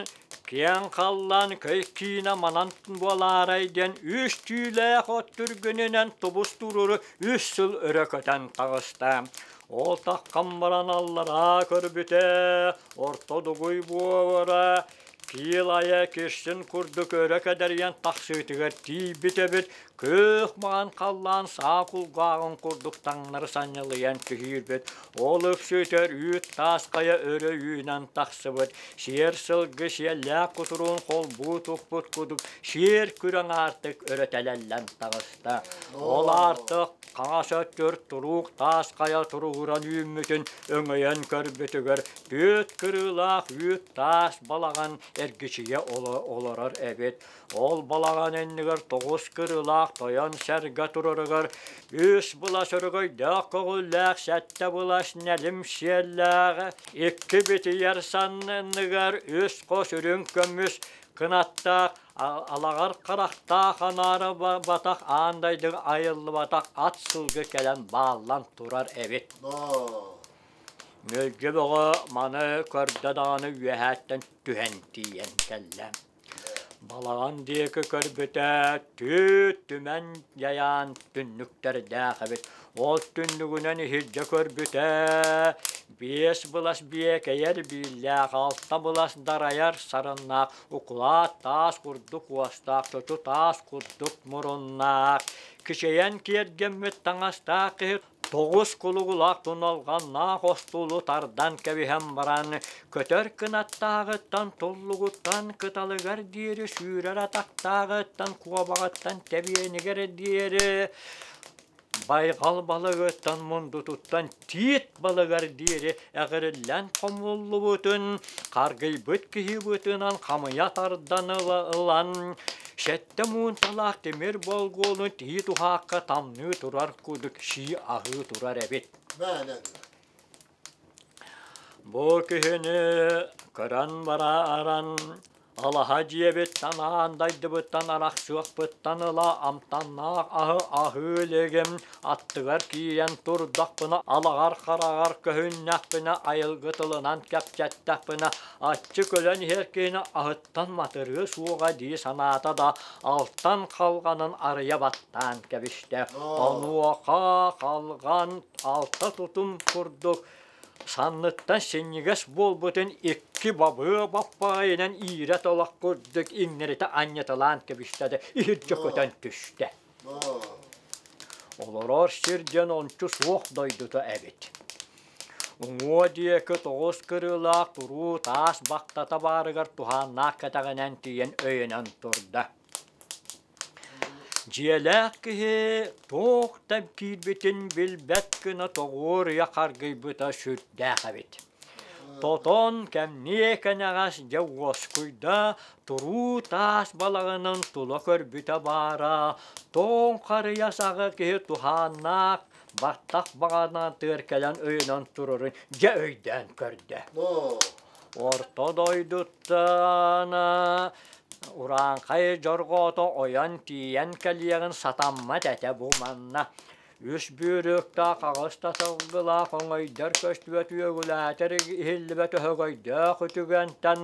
киэҥ халлаан көй киинэ манан буолаарай диэн үс түүлээх от түргэнинэн тубус туруору үс сыл өрө көтөн таҕыста. Ол таххан баран аллараа көрбүтэ, орто дугуй буолара Киил айа кирсин курдук өрө кэдэрийэн тахсыытыгар тиийбит эбит, күөх маҥан халлаан саа кулгааҕын курдук таҥнары санньылыйан түһүүрбүт, ол үксүтэр үүт таас хайа өрө үүнэн тахсыбыт, сиэр сылгы сиэллээх кутуруун холбуу туппут курдук сиэр күрэҥ аартык өрө тэлэллэн таҕыста. Ол аартык хаҥас өттүр туруук таас хайа туругуран үүммүтүн өҥөйөн көрбүтүгэр түөрт кырыылаах үүт таас балаҕан эргичийэ олорор эбит. Ол балаҕан иннигэр тоҕус кырыылаах тойон сэргэ турарыгар үс былас өрөгөйдөөх көҕүллээх сэттэ былас нэлим сиэллээх икки битийэр санныгар үс хос үрүҥ көмүс кынаттаах алаҕар харахтаах анаара батах аан дайдыга айыллыбатах ат сылгы кэлэн бааллан турар эбит. Мүлдьү бөҕө маны көрдө даҕаны үөһээттэн түһэн тиийэн кэллэ. Балаҕан диэки көрбүтэ түүт түмэн дьайаан түннүктэрдээх эбит. Ол түннүгүнэн иһирдьэ көрбүтэ биэс былас биэкэйэр бииллээх, алта былас дарайар сарыннаах, укулаат таас курдук уостаах, чочу таас курдук муруннаах, кичэйэн киэргэммит таҥастаах киһи тоҕус кулугулаах туналҕаннаах остуолу тардан кэбиһэн баран, көтөр кынаттааҕыттан, туллугуттан кыталыгар диэри сүүрэр атахтааҕыттан, куобаҕыттан тэбиэнигэр диэри байҕал балыгыттан, мундутуттан тиит балыгар диэри эҕириллэн хомуллубутун, харгыйбыт киһи бытынан хамыйа тардан ылан, сэттэ муунталаах тимир болгуолун тиит уһаакка тамныы турар курдук сии аһыы турар эбит. Бу киһини көрөн баран алаһа дьиэбиттэн аан дайдыбыттан арахсыахпыттан ыла амтаннаах аһы аһыы илигим, аттыгар киирэн турдахпына алаҕар хараҕар көһүннэхпинэ айылгы тылынан кэпсэттэхпинэ аччык өлөн иһэр киһини аһыттан матырыа суоҕа дии санаата да алтан халҕанын арыйа баттаан кэбистэ. Онуоха халҕан алта тутум курдук санныттан синньигэс буолбутун икки бабыа баппаҕайынан иирэ талах курдук иҥнэритэ анньыталаан кэбистэ да иһирдьэ көтөн түстэ. Олорор сир диэн ончу суох дойдута эбит. Уҥуо диэки тоҕус кырыылаах туруу таас бахтата баарыгар туһааннаах кэтэҕинэн тиийэн өйөнөн турда. Дьиэлээх киһи туох да киирбитин билбэт гына тоҕуоруйа харгыйбыта сүрдээх эбит. Тотон кэмниэ кэнэҕэс дьэ уоскуйда, туруу таас балаҕанын тула көрбүтэ баара, тоҥ харыйа саҕа киһи туһааннаах баттах баҕанатыгар кэлэн өйөнөн турарын дьэ өйдөөн көрдө. Орто дойдуттан урааҥхай дьорҕоото ойон тиийэн кэлиэҕин сатаммат этэ бу манна. Үс бүүрүктээх аҕыс да сылгылаах оҥойдор көстүбэт үөгүлээтэр иһиллибэт өһөгөйдөөх үтүгэнтэн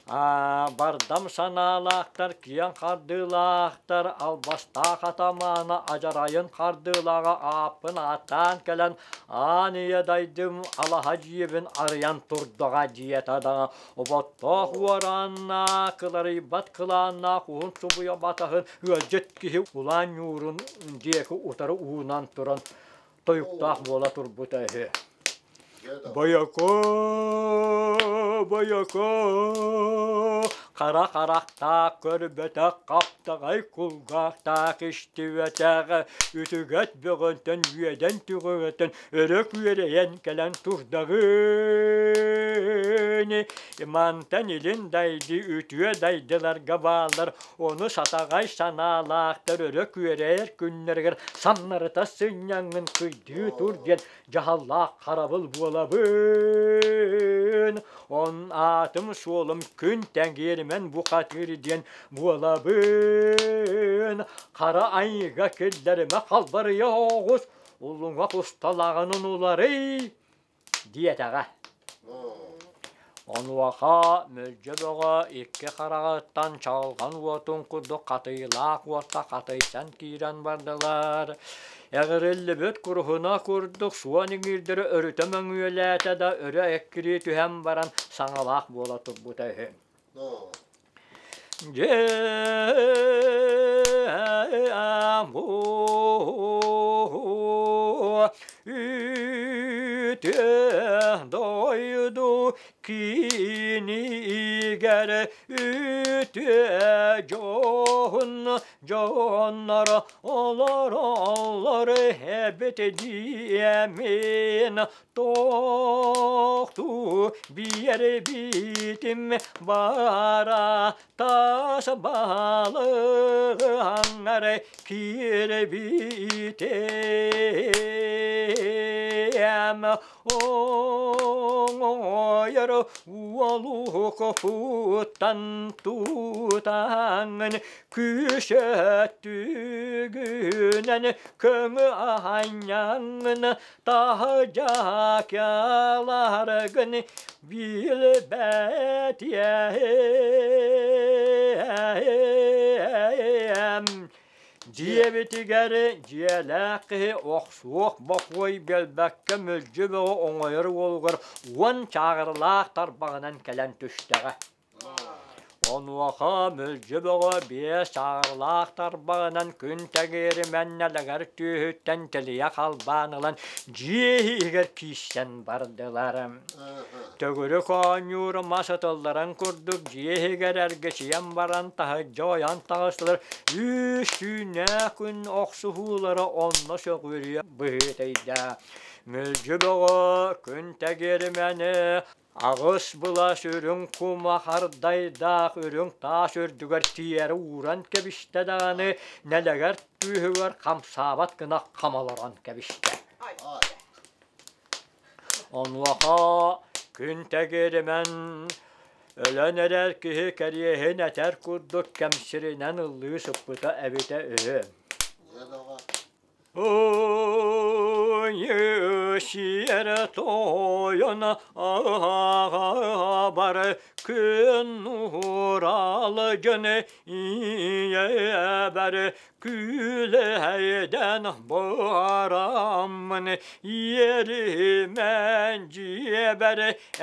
Бардам санаалаахтар, киэҥ хардыылаахтар, албастаах атамаана адьарайын хардыылааҕа ааппын ааттаан кэлэн, аан ийэ дайдым алаһа дьиэбин арыйан турдаҕа диэтэ да, оботтоох уорааннаах, кыларыйбат кылааннаах уһун субуйа батаһын ыалдьыт киһи улаан ньуурун диэки утары уунан туран тойуктаах буола турбута үһү. Бойоко, бойоко, хара харахтаах көрбөтөх, хаптаҕай кулгаахтаах истибэтэх, үтүгэт бөҕөнтөн үөдэн түҕүгэтэн өрө күөрэйэн кэлэн турдаҕын. Мантан илин дайды үтүө дайдыларга бааллар, ону сатаҕай санаалаахтар өрө күөрэйэр күннэригэр самнарыта сынньаҥҥын кыйдыы тур диэн дьаһаллаах харабыл буолабын. Он аатым-суолум күн тэҥиэримэн бухатыыр диэн буолабын. Хара айыыга киллэримэ халбарыйа оҕус, улуҥа усталаҕын уларый диэтэҕэ. Онуоха Мүлдьү Бөҕө икки хараҕыттан чаҕылҕан уотун курдук хатыылаах уотта хатыйсан киирэн бардылар. Эҕириллибит куруһуна курдук суон иҥиирдэри өрүтэ мөҥүөлээтэ да өрө эккирии түһэн баран саҥалаах буола турбута үһү. Дьэ үтүө дойду кинигэр үтүө дьоһун дьоннор олороллор эбит диэмин тохтуу биэрбитим бара тас балыгаңар киирбитим оҥойор уолук тутаҥын күүсөттүгүнэн көҥү аһанньаҥын таһдьаакаларгын билбэтиэм. Дьиэбитигэр дьиэлээх киһи охсуох бокуой биэрбэккэ мүлдьү бөҕө оҥойор уолугар уон чааҕырлаах тарбаҕынан кэлэн түстэҕэ. Онуоха Мүлдьү Бөҕө биэс чааҕырлаах тарбаҕынан күн тэҥиэри мэннэлэгэр түөһүттэн тэлийэ халбаан ылан дьиэ иһигэр киирсэн бардылар. Төгүрүк оонньуур мас ытылларын курдук дьиэ иһигэр эргичийэн баран таһырдьа ойон таҕыстылар. Үс түүннээх күн охсуһуулара онно сөҕүрүйэ быһыытыйда. Мүлдьү Бөҕө күн тэгиримэни аҕыс былас үрүҥ кума хардайдаах үрүҥ таас үрдүгэр тиийээри ууран кэбистэ даҕаны нэлэгэр түөһүгэр хамсаабат гына хам олорон кэбистэ. Онуоха күн тэгиримэн өлөн эрэр киһи кэриэһин этэр курдук кэмсиринэн ыллыы сыппыта эбитэ үһү. Сиэрэ тойон аҕабар күн уурал дьон ийэбэр күлэйдэн бараммын иэримэн дьиэбэр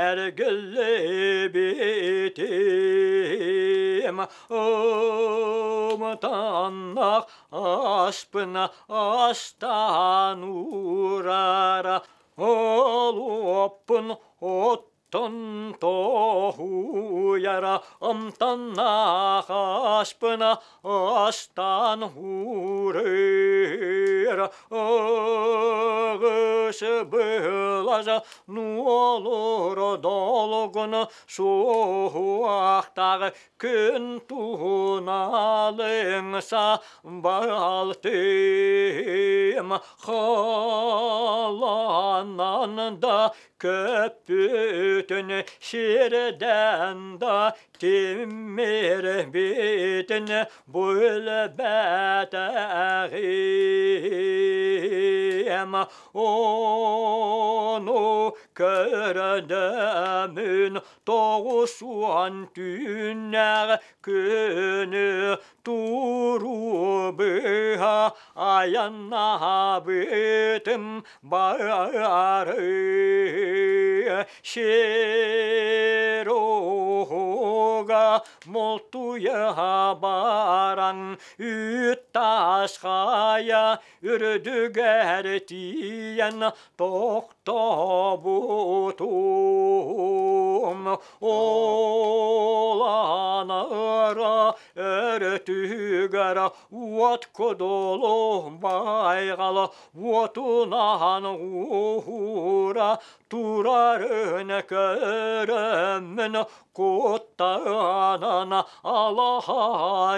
эргиллибитим ымтаннах аспына астаан уурара олуоппун оттон тоһуйара амтаннаах аспына астаан уурара ыгыс быһылаза нуолура долгуна суохтаах күн туһуналыҥса балтым халанан да көппүтүн сирдэн да тимирбитин билбэтэҕим ону. Көрөнөмүн 90 түүннээх күнү туруу быһа айаннаабытым бары сир уһуга мултуйа баран үүт таас хайа үрдүгэр тиийэн тохтобутум Улаанара өрөтүгэр уот кудулу байҕал уотунаан уура турарын көрөммүн куттанан алаһа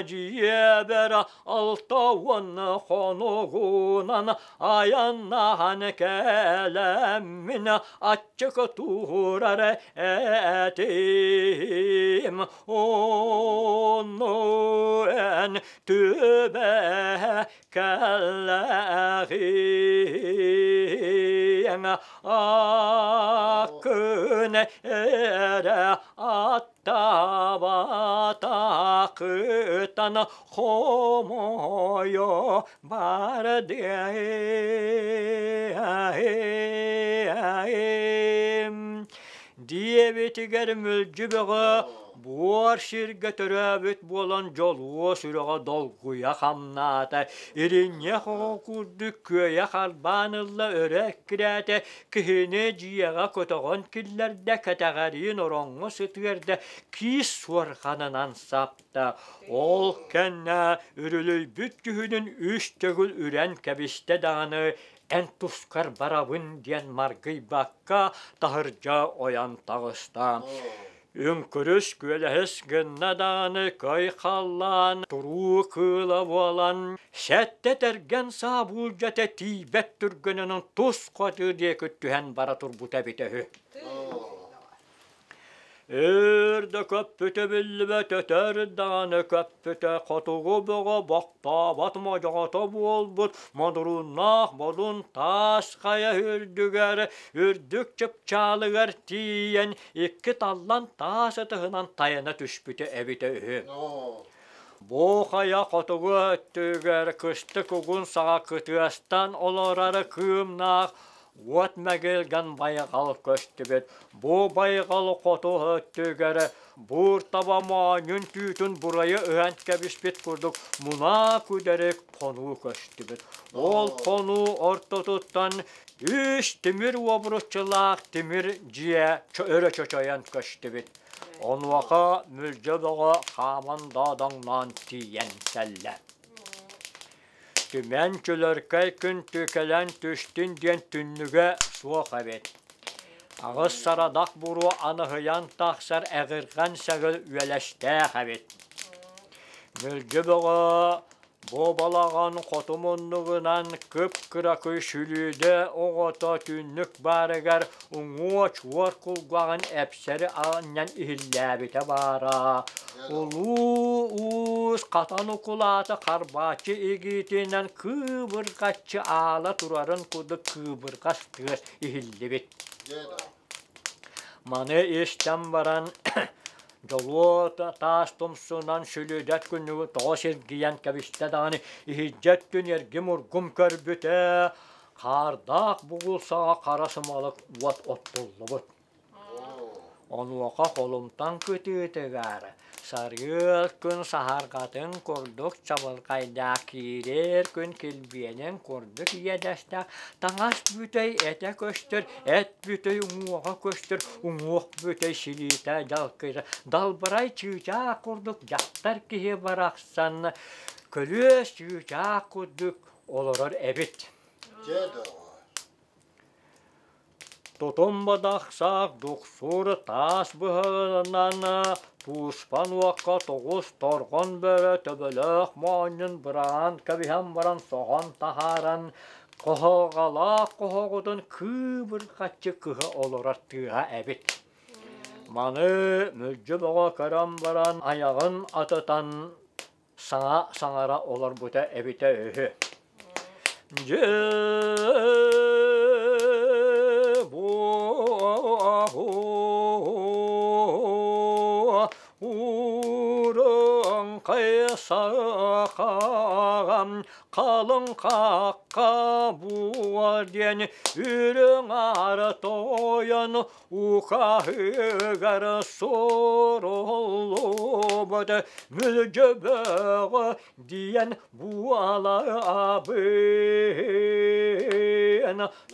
дьиэбэр 60 хонугунан айаннаан кэлэммин аччык туурар этим онну эн түбэһэ кэллэҕиҥ аккын эрэ аттаабатахытан хомойо Диэбитигэр мүлдьү бөҕө буор сиргэ төрөөбүт буолан дьолуо сүрэҕэ долгуйа хамнаата, иринньэх оҕо курдук күөйэ харбаан ылла өрө эккирээтэ, киһини дьиэҕэ көтөҕөн киллэрдэ, кэтэҕэриин ороҥҥо сытыарда, киис суорҕанынан сапта. Ол кэннэ үрүлүйбүт күһүнүн үс төгүл үрэн кэбистэ даҕаны эн тускар барабын диэн маргыйбакка таһырдьа ойон таҕыста. Үҥкүрүс күөлэһис гынна даҕаны көй халлаан туруу кыыла буолан сэттэ тэргэн саа буулдьата тиийбэт түргэнинэн тус хоту диэки түһэн бара турбута эбитэ үһү. Өр да көппүтэ биллибэт, өтөр даҕаны көппүтэ, хотугу бөҕө бохтообот модьоҕото буолбут модурууннаах модун таас хайа үрдүгэр, үрдүк чыпчаалыгар тиийэн икки таллан таас ытыһынан тайана түспүтэ эбитэ үһү. Бу хайа хотугу өттүгэр кыстык угун саҕа кытыастан олорор кыымнаах Уот мэгилгэн байҕал көстүбүт, бу байҕал хоту өттүгэр буур таба моонньун түүтүн бурайы ыһан кэбиспит курдук мунаа күдэрик хонуу көстүбүт. Ол хонуу ортотуттан үс тимир уобуруччулаах тимир дьиэ өрө чочойон көстүбүт. Онуоха Мүлдьэ бөҕө хааман доодоҥноон тиийэн кэллэ. Түмэн чөлөркөй күн түкэлэн түстүн диэн түннүгэ суох эбит. Аҕыс сарадах буруо аныһыйан тахсар эҕирҕэн сэҕил үөлэстээх эбит. Мүлдьү бөҕө бу балаҕан хоту муннугунан кып-кыракый сүлүүдэ оҕото түннүк баарыгар уҥуо чуор кулгаҕын эпсэри анньан иһиллээбитэ баара. Улуу уус хатан укулаата харбааччы игиитинэн кыыбырҕаччы аала турарын курдук кыыбырҕас тыас иһиллибит. Маны истэн баран дьолуо таас тумсунан сүлүдэт күннүгү тоҕо сиргийэн кэбистэ даҕаны иһирдьэ өттүн эргим-ургум көрбүтэ Хаардаах бугул саҕа хара сымалык уот оттуллубут. Онуоха холумтан кытыытыгар сарыал күн саһарҕатын курдук чабылхайдаах киирэр күн килбиэнин курдук иэдэстээх таҥас бүтэй этэ көстөр, эт бүтэй уҥуоҕа көстөр, уҥуох бүтэй силиитэ дьалкыйда далбарай чыычаах курдук дьахтар киһи барахсан көлүөс чыычаах курдук олорор эбит. Дьэ доҕоор. Тутум бадахсаах дуксуур таас быһыынан туспан уокка тоҕус торҕон бөрө төбөлөөх моонньун быраҕан кэбиһэн баран соһон таһааран хоһоҕолоох хоһоҕутун кыыбырҕаччы кыһа олорор тыаһа эбит. Маны Мүлдьү бөҕө көрөн баран айаҕын атытан саҥа саҥара олорбута эбитэ үһү. Дьэ бу Сахаҕа халыҥ хахха буор диэн үрүҥ аар тойон ухаһыгар суруллубут мүлдьүбөҕө диэн буолабын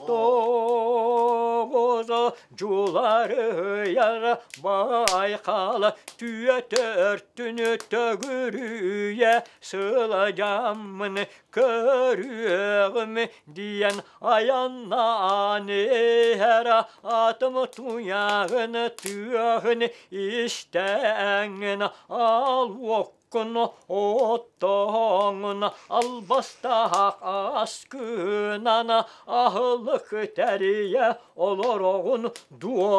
тоҕус дьуларыйар байхал түөтөртүн төгүрүйэ сылдьаммын көрүөҕүм диэн айаннаан иһэр атым туйаҕын тыаһын истэҥҥин алуоккун оттоҥун албастаах аскынан аһылык тэрийэ олороҕун дуо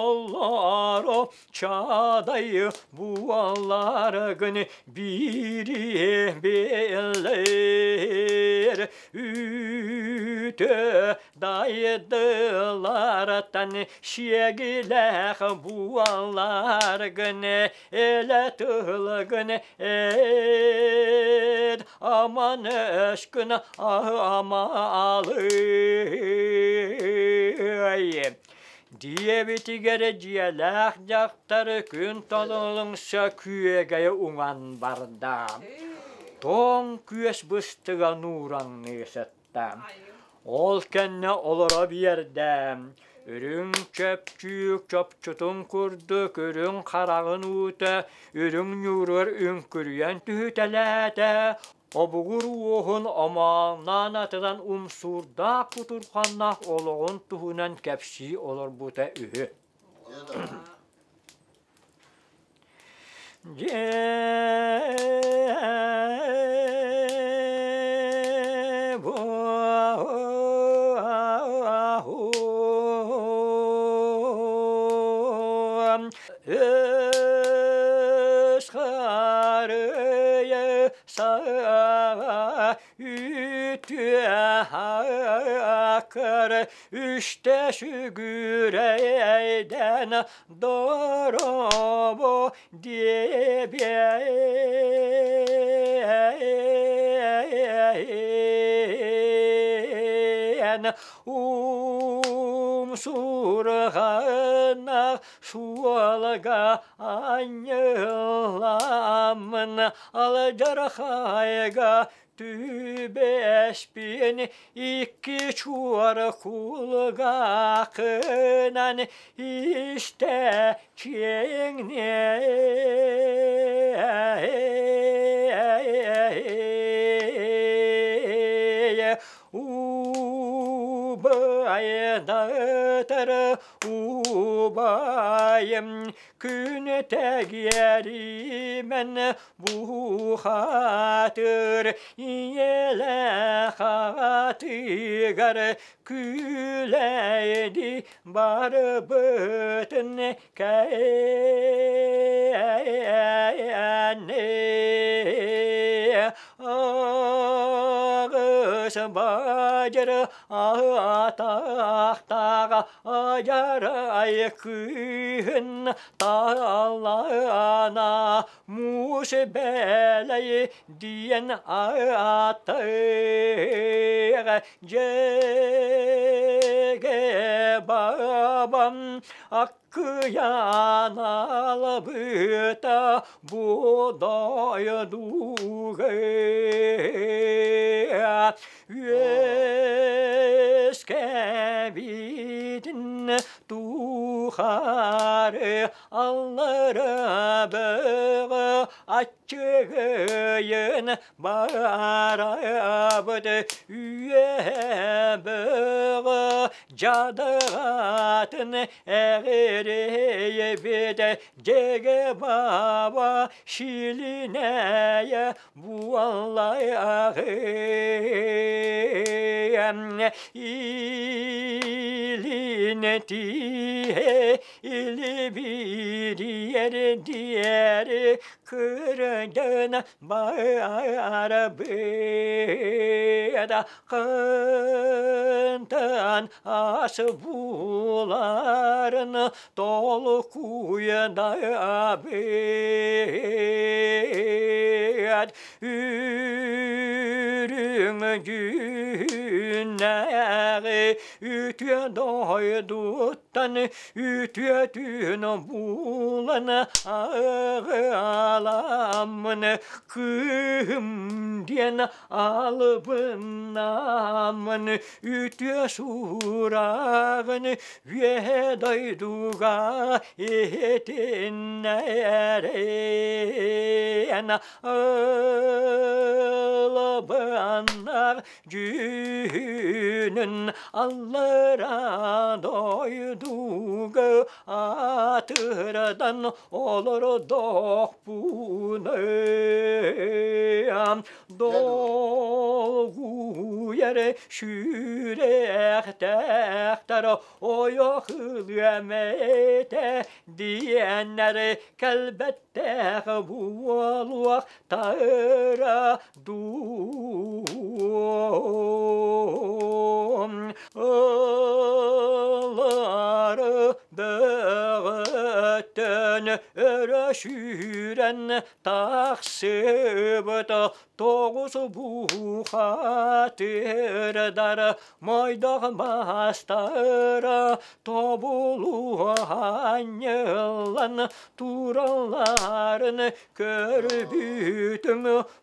Алларо чадайы буаларгын бири белер үтө дайдылартан шиэгилээх буаларгын элэ тылгын эт аман өскүн амалый диэбитигэр дьиэлээх дьахтар күн толулуҥса күөгэйэ уҥан барда. Тоҥ күөс быстыга нуураҥныы сытта. Ол кэннэ олоро биэрдэ. Үрүҥ чөпчүүк чопчутун курдук үрүҥ хараҕын уута үрүҥ ньууругар үҥкүрүйэн түһүтэлээтэ, Обугур уоһун омоонноон атынан умсуурдаах кутурҕаннаах олоҕун туһунан кэпсии олорбута үһү. Дьээ Өс харыйа саҕа үтүө аккар үстэ сүгүрэйдэн доробо диэбиэн умсурҕана суолга анньыламмын алдьархайга түбэспин икки чуор кулгаахынан истэ чиэҥнээ убайдатар убайым күн тэгиэримэн бухатыр ийэлээх аҕатыгар күлэйди барбытын кээнэ аҕыс бадьыр атахтаах Айарай кыыһын таалана муус бэлэй диэн ааттыыр дьэгэ бабам аккыйан албыта бу дойдуга үөскэбитин тухары аллара бөҕө аччыгыйын барабыт үөһэ бөҕө дьадаҕатын эҕирэйбит дьэгэ баба шилинэйэ буоллаҕым илинэтиһэ илибириэр диэри кырдьан барбыта хантан таас буларын толкуйдаабыт үрүҥ дьүннээҕи үтүө дойдуттан үтүө түүн булан аҕаламмын кыыһым диэн албыннааммын үтүө сураҕын үөһэ дойдуга иһитиннэрэн ылбаннар дьүһүнүн аллара дойдуга атырдан олордохпунай долгуйар сүрэхтээхтэр ойох ылыам этэ диэннэр кэлбэттээх буолуохтара дуу ыллары бөҕөттөн өрө сүүрэн тахсыбыт тоҕус бухатырдар мойдох маастара тобулуһанньыллан туралларын көрбүтүм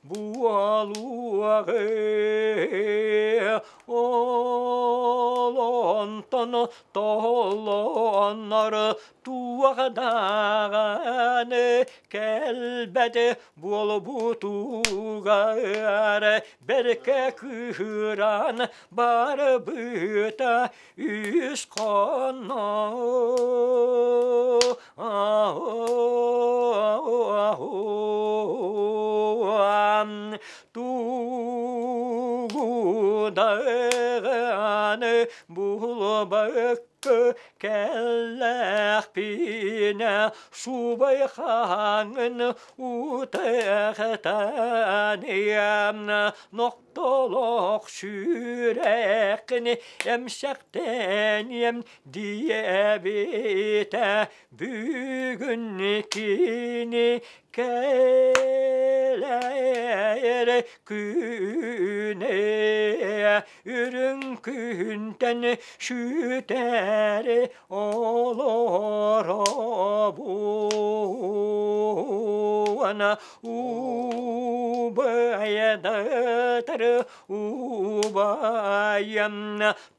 буолуоҕы ол онтон толоннор туох даҕаны кэлбэт буолбутугар бэркэ кыыран барбыта үс хонно тугу даҕаны булбакка кэллэхпинэ субай хаҥын утахтаныам нохтолох сүрэххин эмсэхтэниэм диэбитэ бүгүн кини кэлэр күнэ үрүҥ күнтэн сүтэр олоробун убайдатар убайым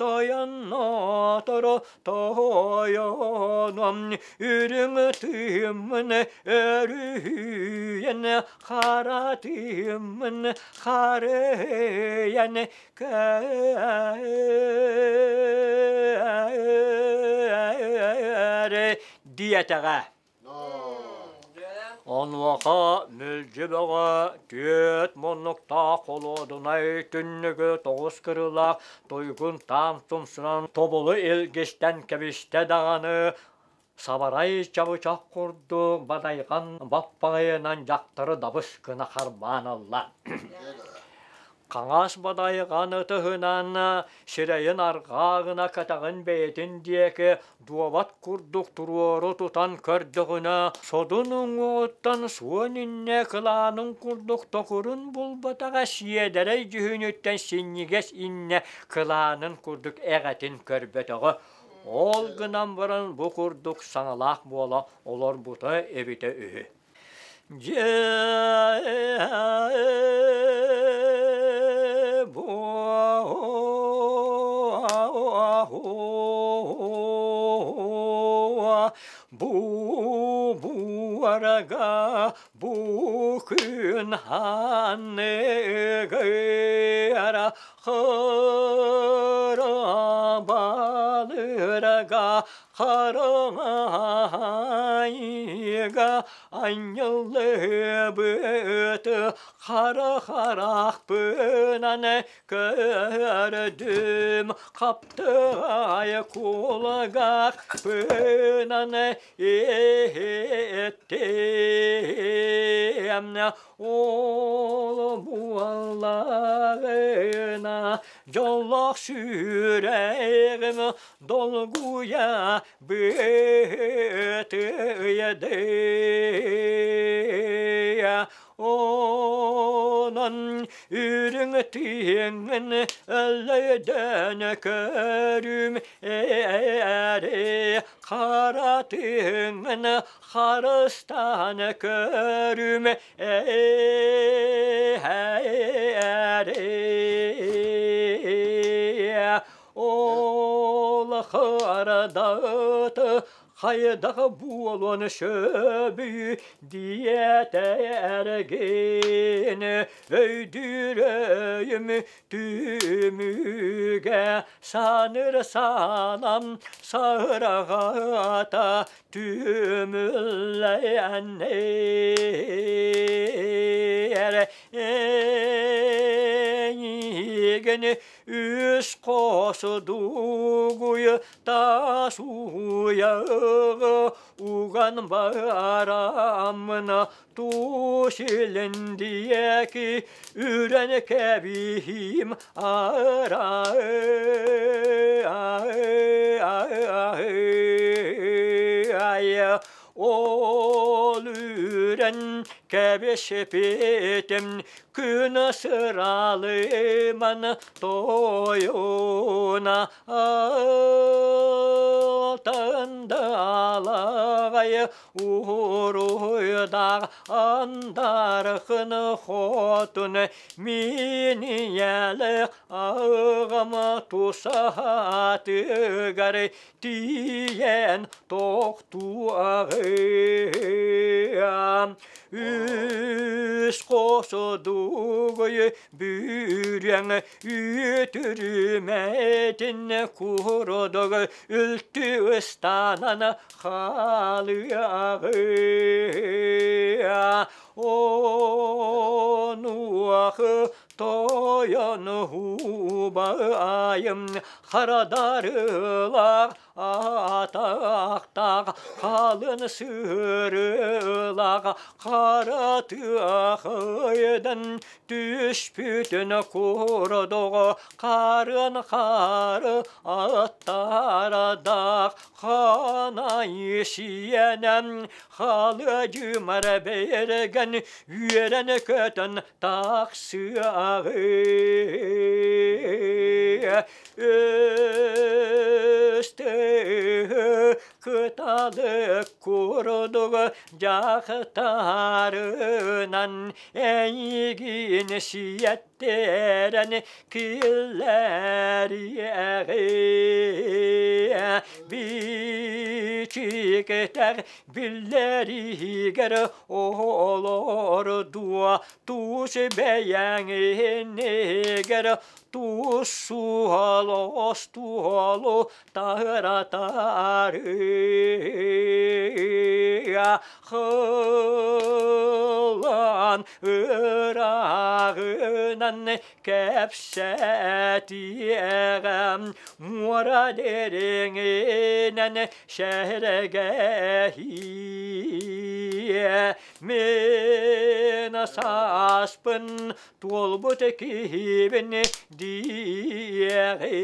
тойонноторо тойоном үрүҥ тыыммын өрүһүйэн хара тыыммын харыйан көр диэтэҕэ. Онуоха Мүлдьү Бөҕө түөрт муннуктаах холуодунай түннүгү тоҕус кырыылаах туйгун таам тумсунан тобулу илгистэн кэбистэ даҕаны сабарай чабычах курдук бадайҕан баппаҕайынан дьахтары дабыс гына харбаан ылла. Хаҥас бадайҕан ытыһынан сирэйин арҕаа гына кэтэҕин бэйэтин диэки дуобат курдук туруору тутан көрдөҕүнэ, содун уҥуоҕуттан суон иннэ кылаанын курдук токурун булбатаҕа сиэдэрэй дьүһүнүттэн синньигэс иннэ кылаанын курдук эҕэтин көрбөтөҕө. Ол гынан баран бу курдук саҥалаах буола олорбута эбитэ үһү. Дьэ бу буарага бу күн ханныгыра хырабалырга. Хараҥайга анньыллыбыт хара харахпынан көрдүм, хаптаҕай кулгаахпынан иһиттим. Ол буоллаҕына дьоллоох сүрэҕим долгуйа быһыытыйдыы. Онон үрүҥ тыыҥҥын өллөйдөөн көрүм ээри, хара тыыҥҥын харыстаан көрүм ээри. Ол харадата хайдах буолуон сөбүй диэтэргин өйдүүр өйүм түмүгэ саныр санам саһыраҕата түмүллэннэр эйигин үс хос дугуй тас уйаҕы уган бараммын тус илин диэки үрэн кэбиһиим ай ол үрэн кэбиспитим күн сыралыман тойуна алтындалагай уруйдаах андархын хотун минийэлэх аҕам тусаһатыгар тиийэн тохтуаҕыам үс хос дугуй бүрүөҥ үтүрүмэтин курдук үлтү ыстанан хаалыаҕы онуох тойон убайым харадарылаах атахтаах халын сыырылаах хара тыахыйдан түспүтүн курдук харын хары аттардаах ханай сиэнэн халыдьымар бэргэн үөрэн көтөн тахсыаҕы өстөһө кыталык курдук дьахтарынан эйигин сиэттэрэн киллэриэҕи бичиктэр биллэригэр олордуо туус бэйэҥ иннигэр туус суолу остуолу таһыратарыа хылан ырааҕынан кэпсэтиэҕэм муора дириҥинэн сэрэгэһиэ мин сааспын туолбут киһибин диэҕи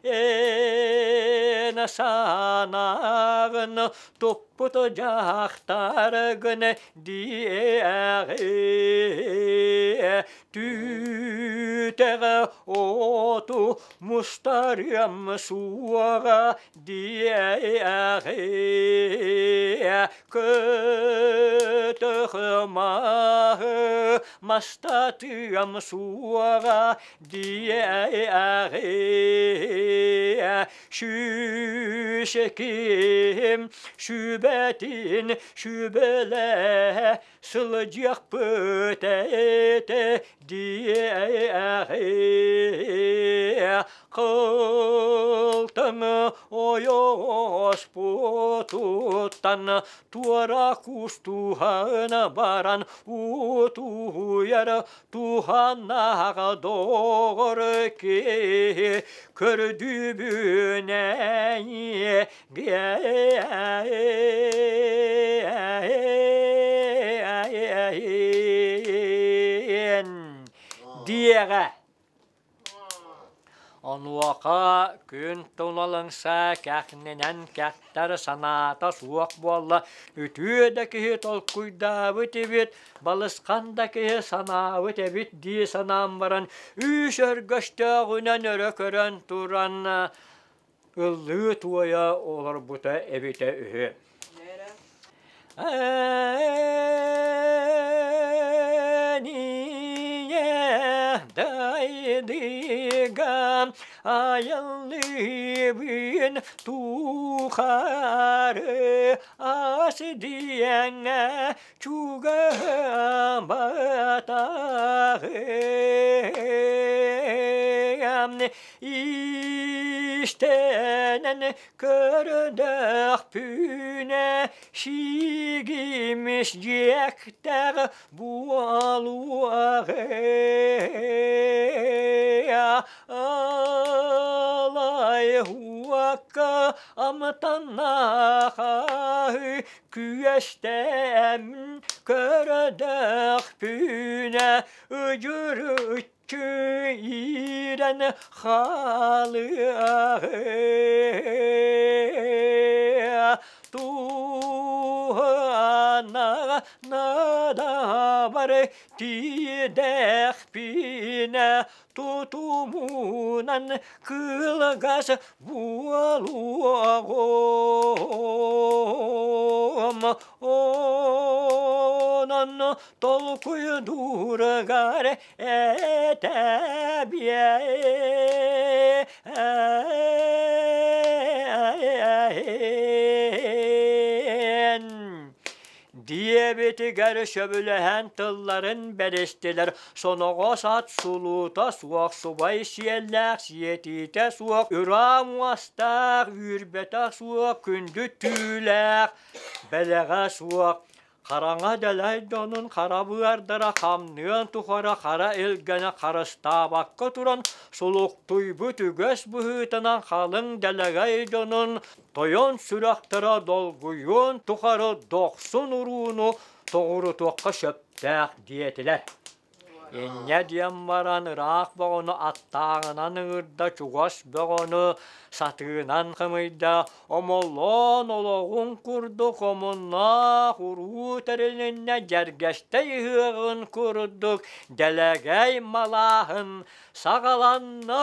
эн санааҕын туппут дьахтаргын диэҕи түүтэҕэ оту мустарыам суоҕа диэҕи көтөх маһы мастатыам суоҕа диэҕи Шүүшеким шүбэтин шүбэлэ сылдьыахпыт этэ диэҕи Кылтаҥ ойоҕоспутуттан туора кустуһан баран утуйар туһанаах доҕор киһи көрдүүбүнэ диэҕэ Онуоха күн туналыҥса кэхнинэн кэхтэр санаата суох буолла, үтүө да киһи толкуйдаабыт эбит, балысхан да киһи санаабыт эбит дии санаан баран, үс өргөстөөҕүнэн өрө көрөн туран ыллыы-туойа олорбута эбитэ үһү. Дайдыга айыллыбын тухары ас диэҥҥэ чугаһаабатаҕым истэнэн Көрдөхпүнэ сиигимис дьиэктээх буолуоҕа Алай уокка амтаннаах күөстэм көрдөхпүнэ ыдьырыччы Киирэн хаалыаҕы туһана надабар тиийдэхпинэ тутумунан кылгас буолуоҕум онон толкуйдуургар этэбиэ диэбитигэр сөбүлэһэн тылларын бэристилэр соноҕос ат сулуута суох субай сиэллээх сиэтиитэ суох ураа муостаах үүрбэтэ суох күндү түүлээх бэлэҕэ суох Хараҥа дэлэй дьонун хара быардара хамныан тухары хара илгэни харыстаабакка туран сулуктуйбут үгэс быһыытынан халыҥ дэлэгэй дьонун тойон сүрэхтэрэ долгуйуон тухары дохсун урууну тоҕурутуохха сөптөөх диэтилэр. Инньэ диэн баран ыраах бөҕөнү аттааҕынан ыҥырда, чугас бөҕөнү сатыынан хымыйда, омоллоон олоҕун курдук омуннаах уруу тэрилиннэ дьэргэстэй ыһыаҕын курдук дэлэгэй малааһын саҕаланна.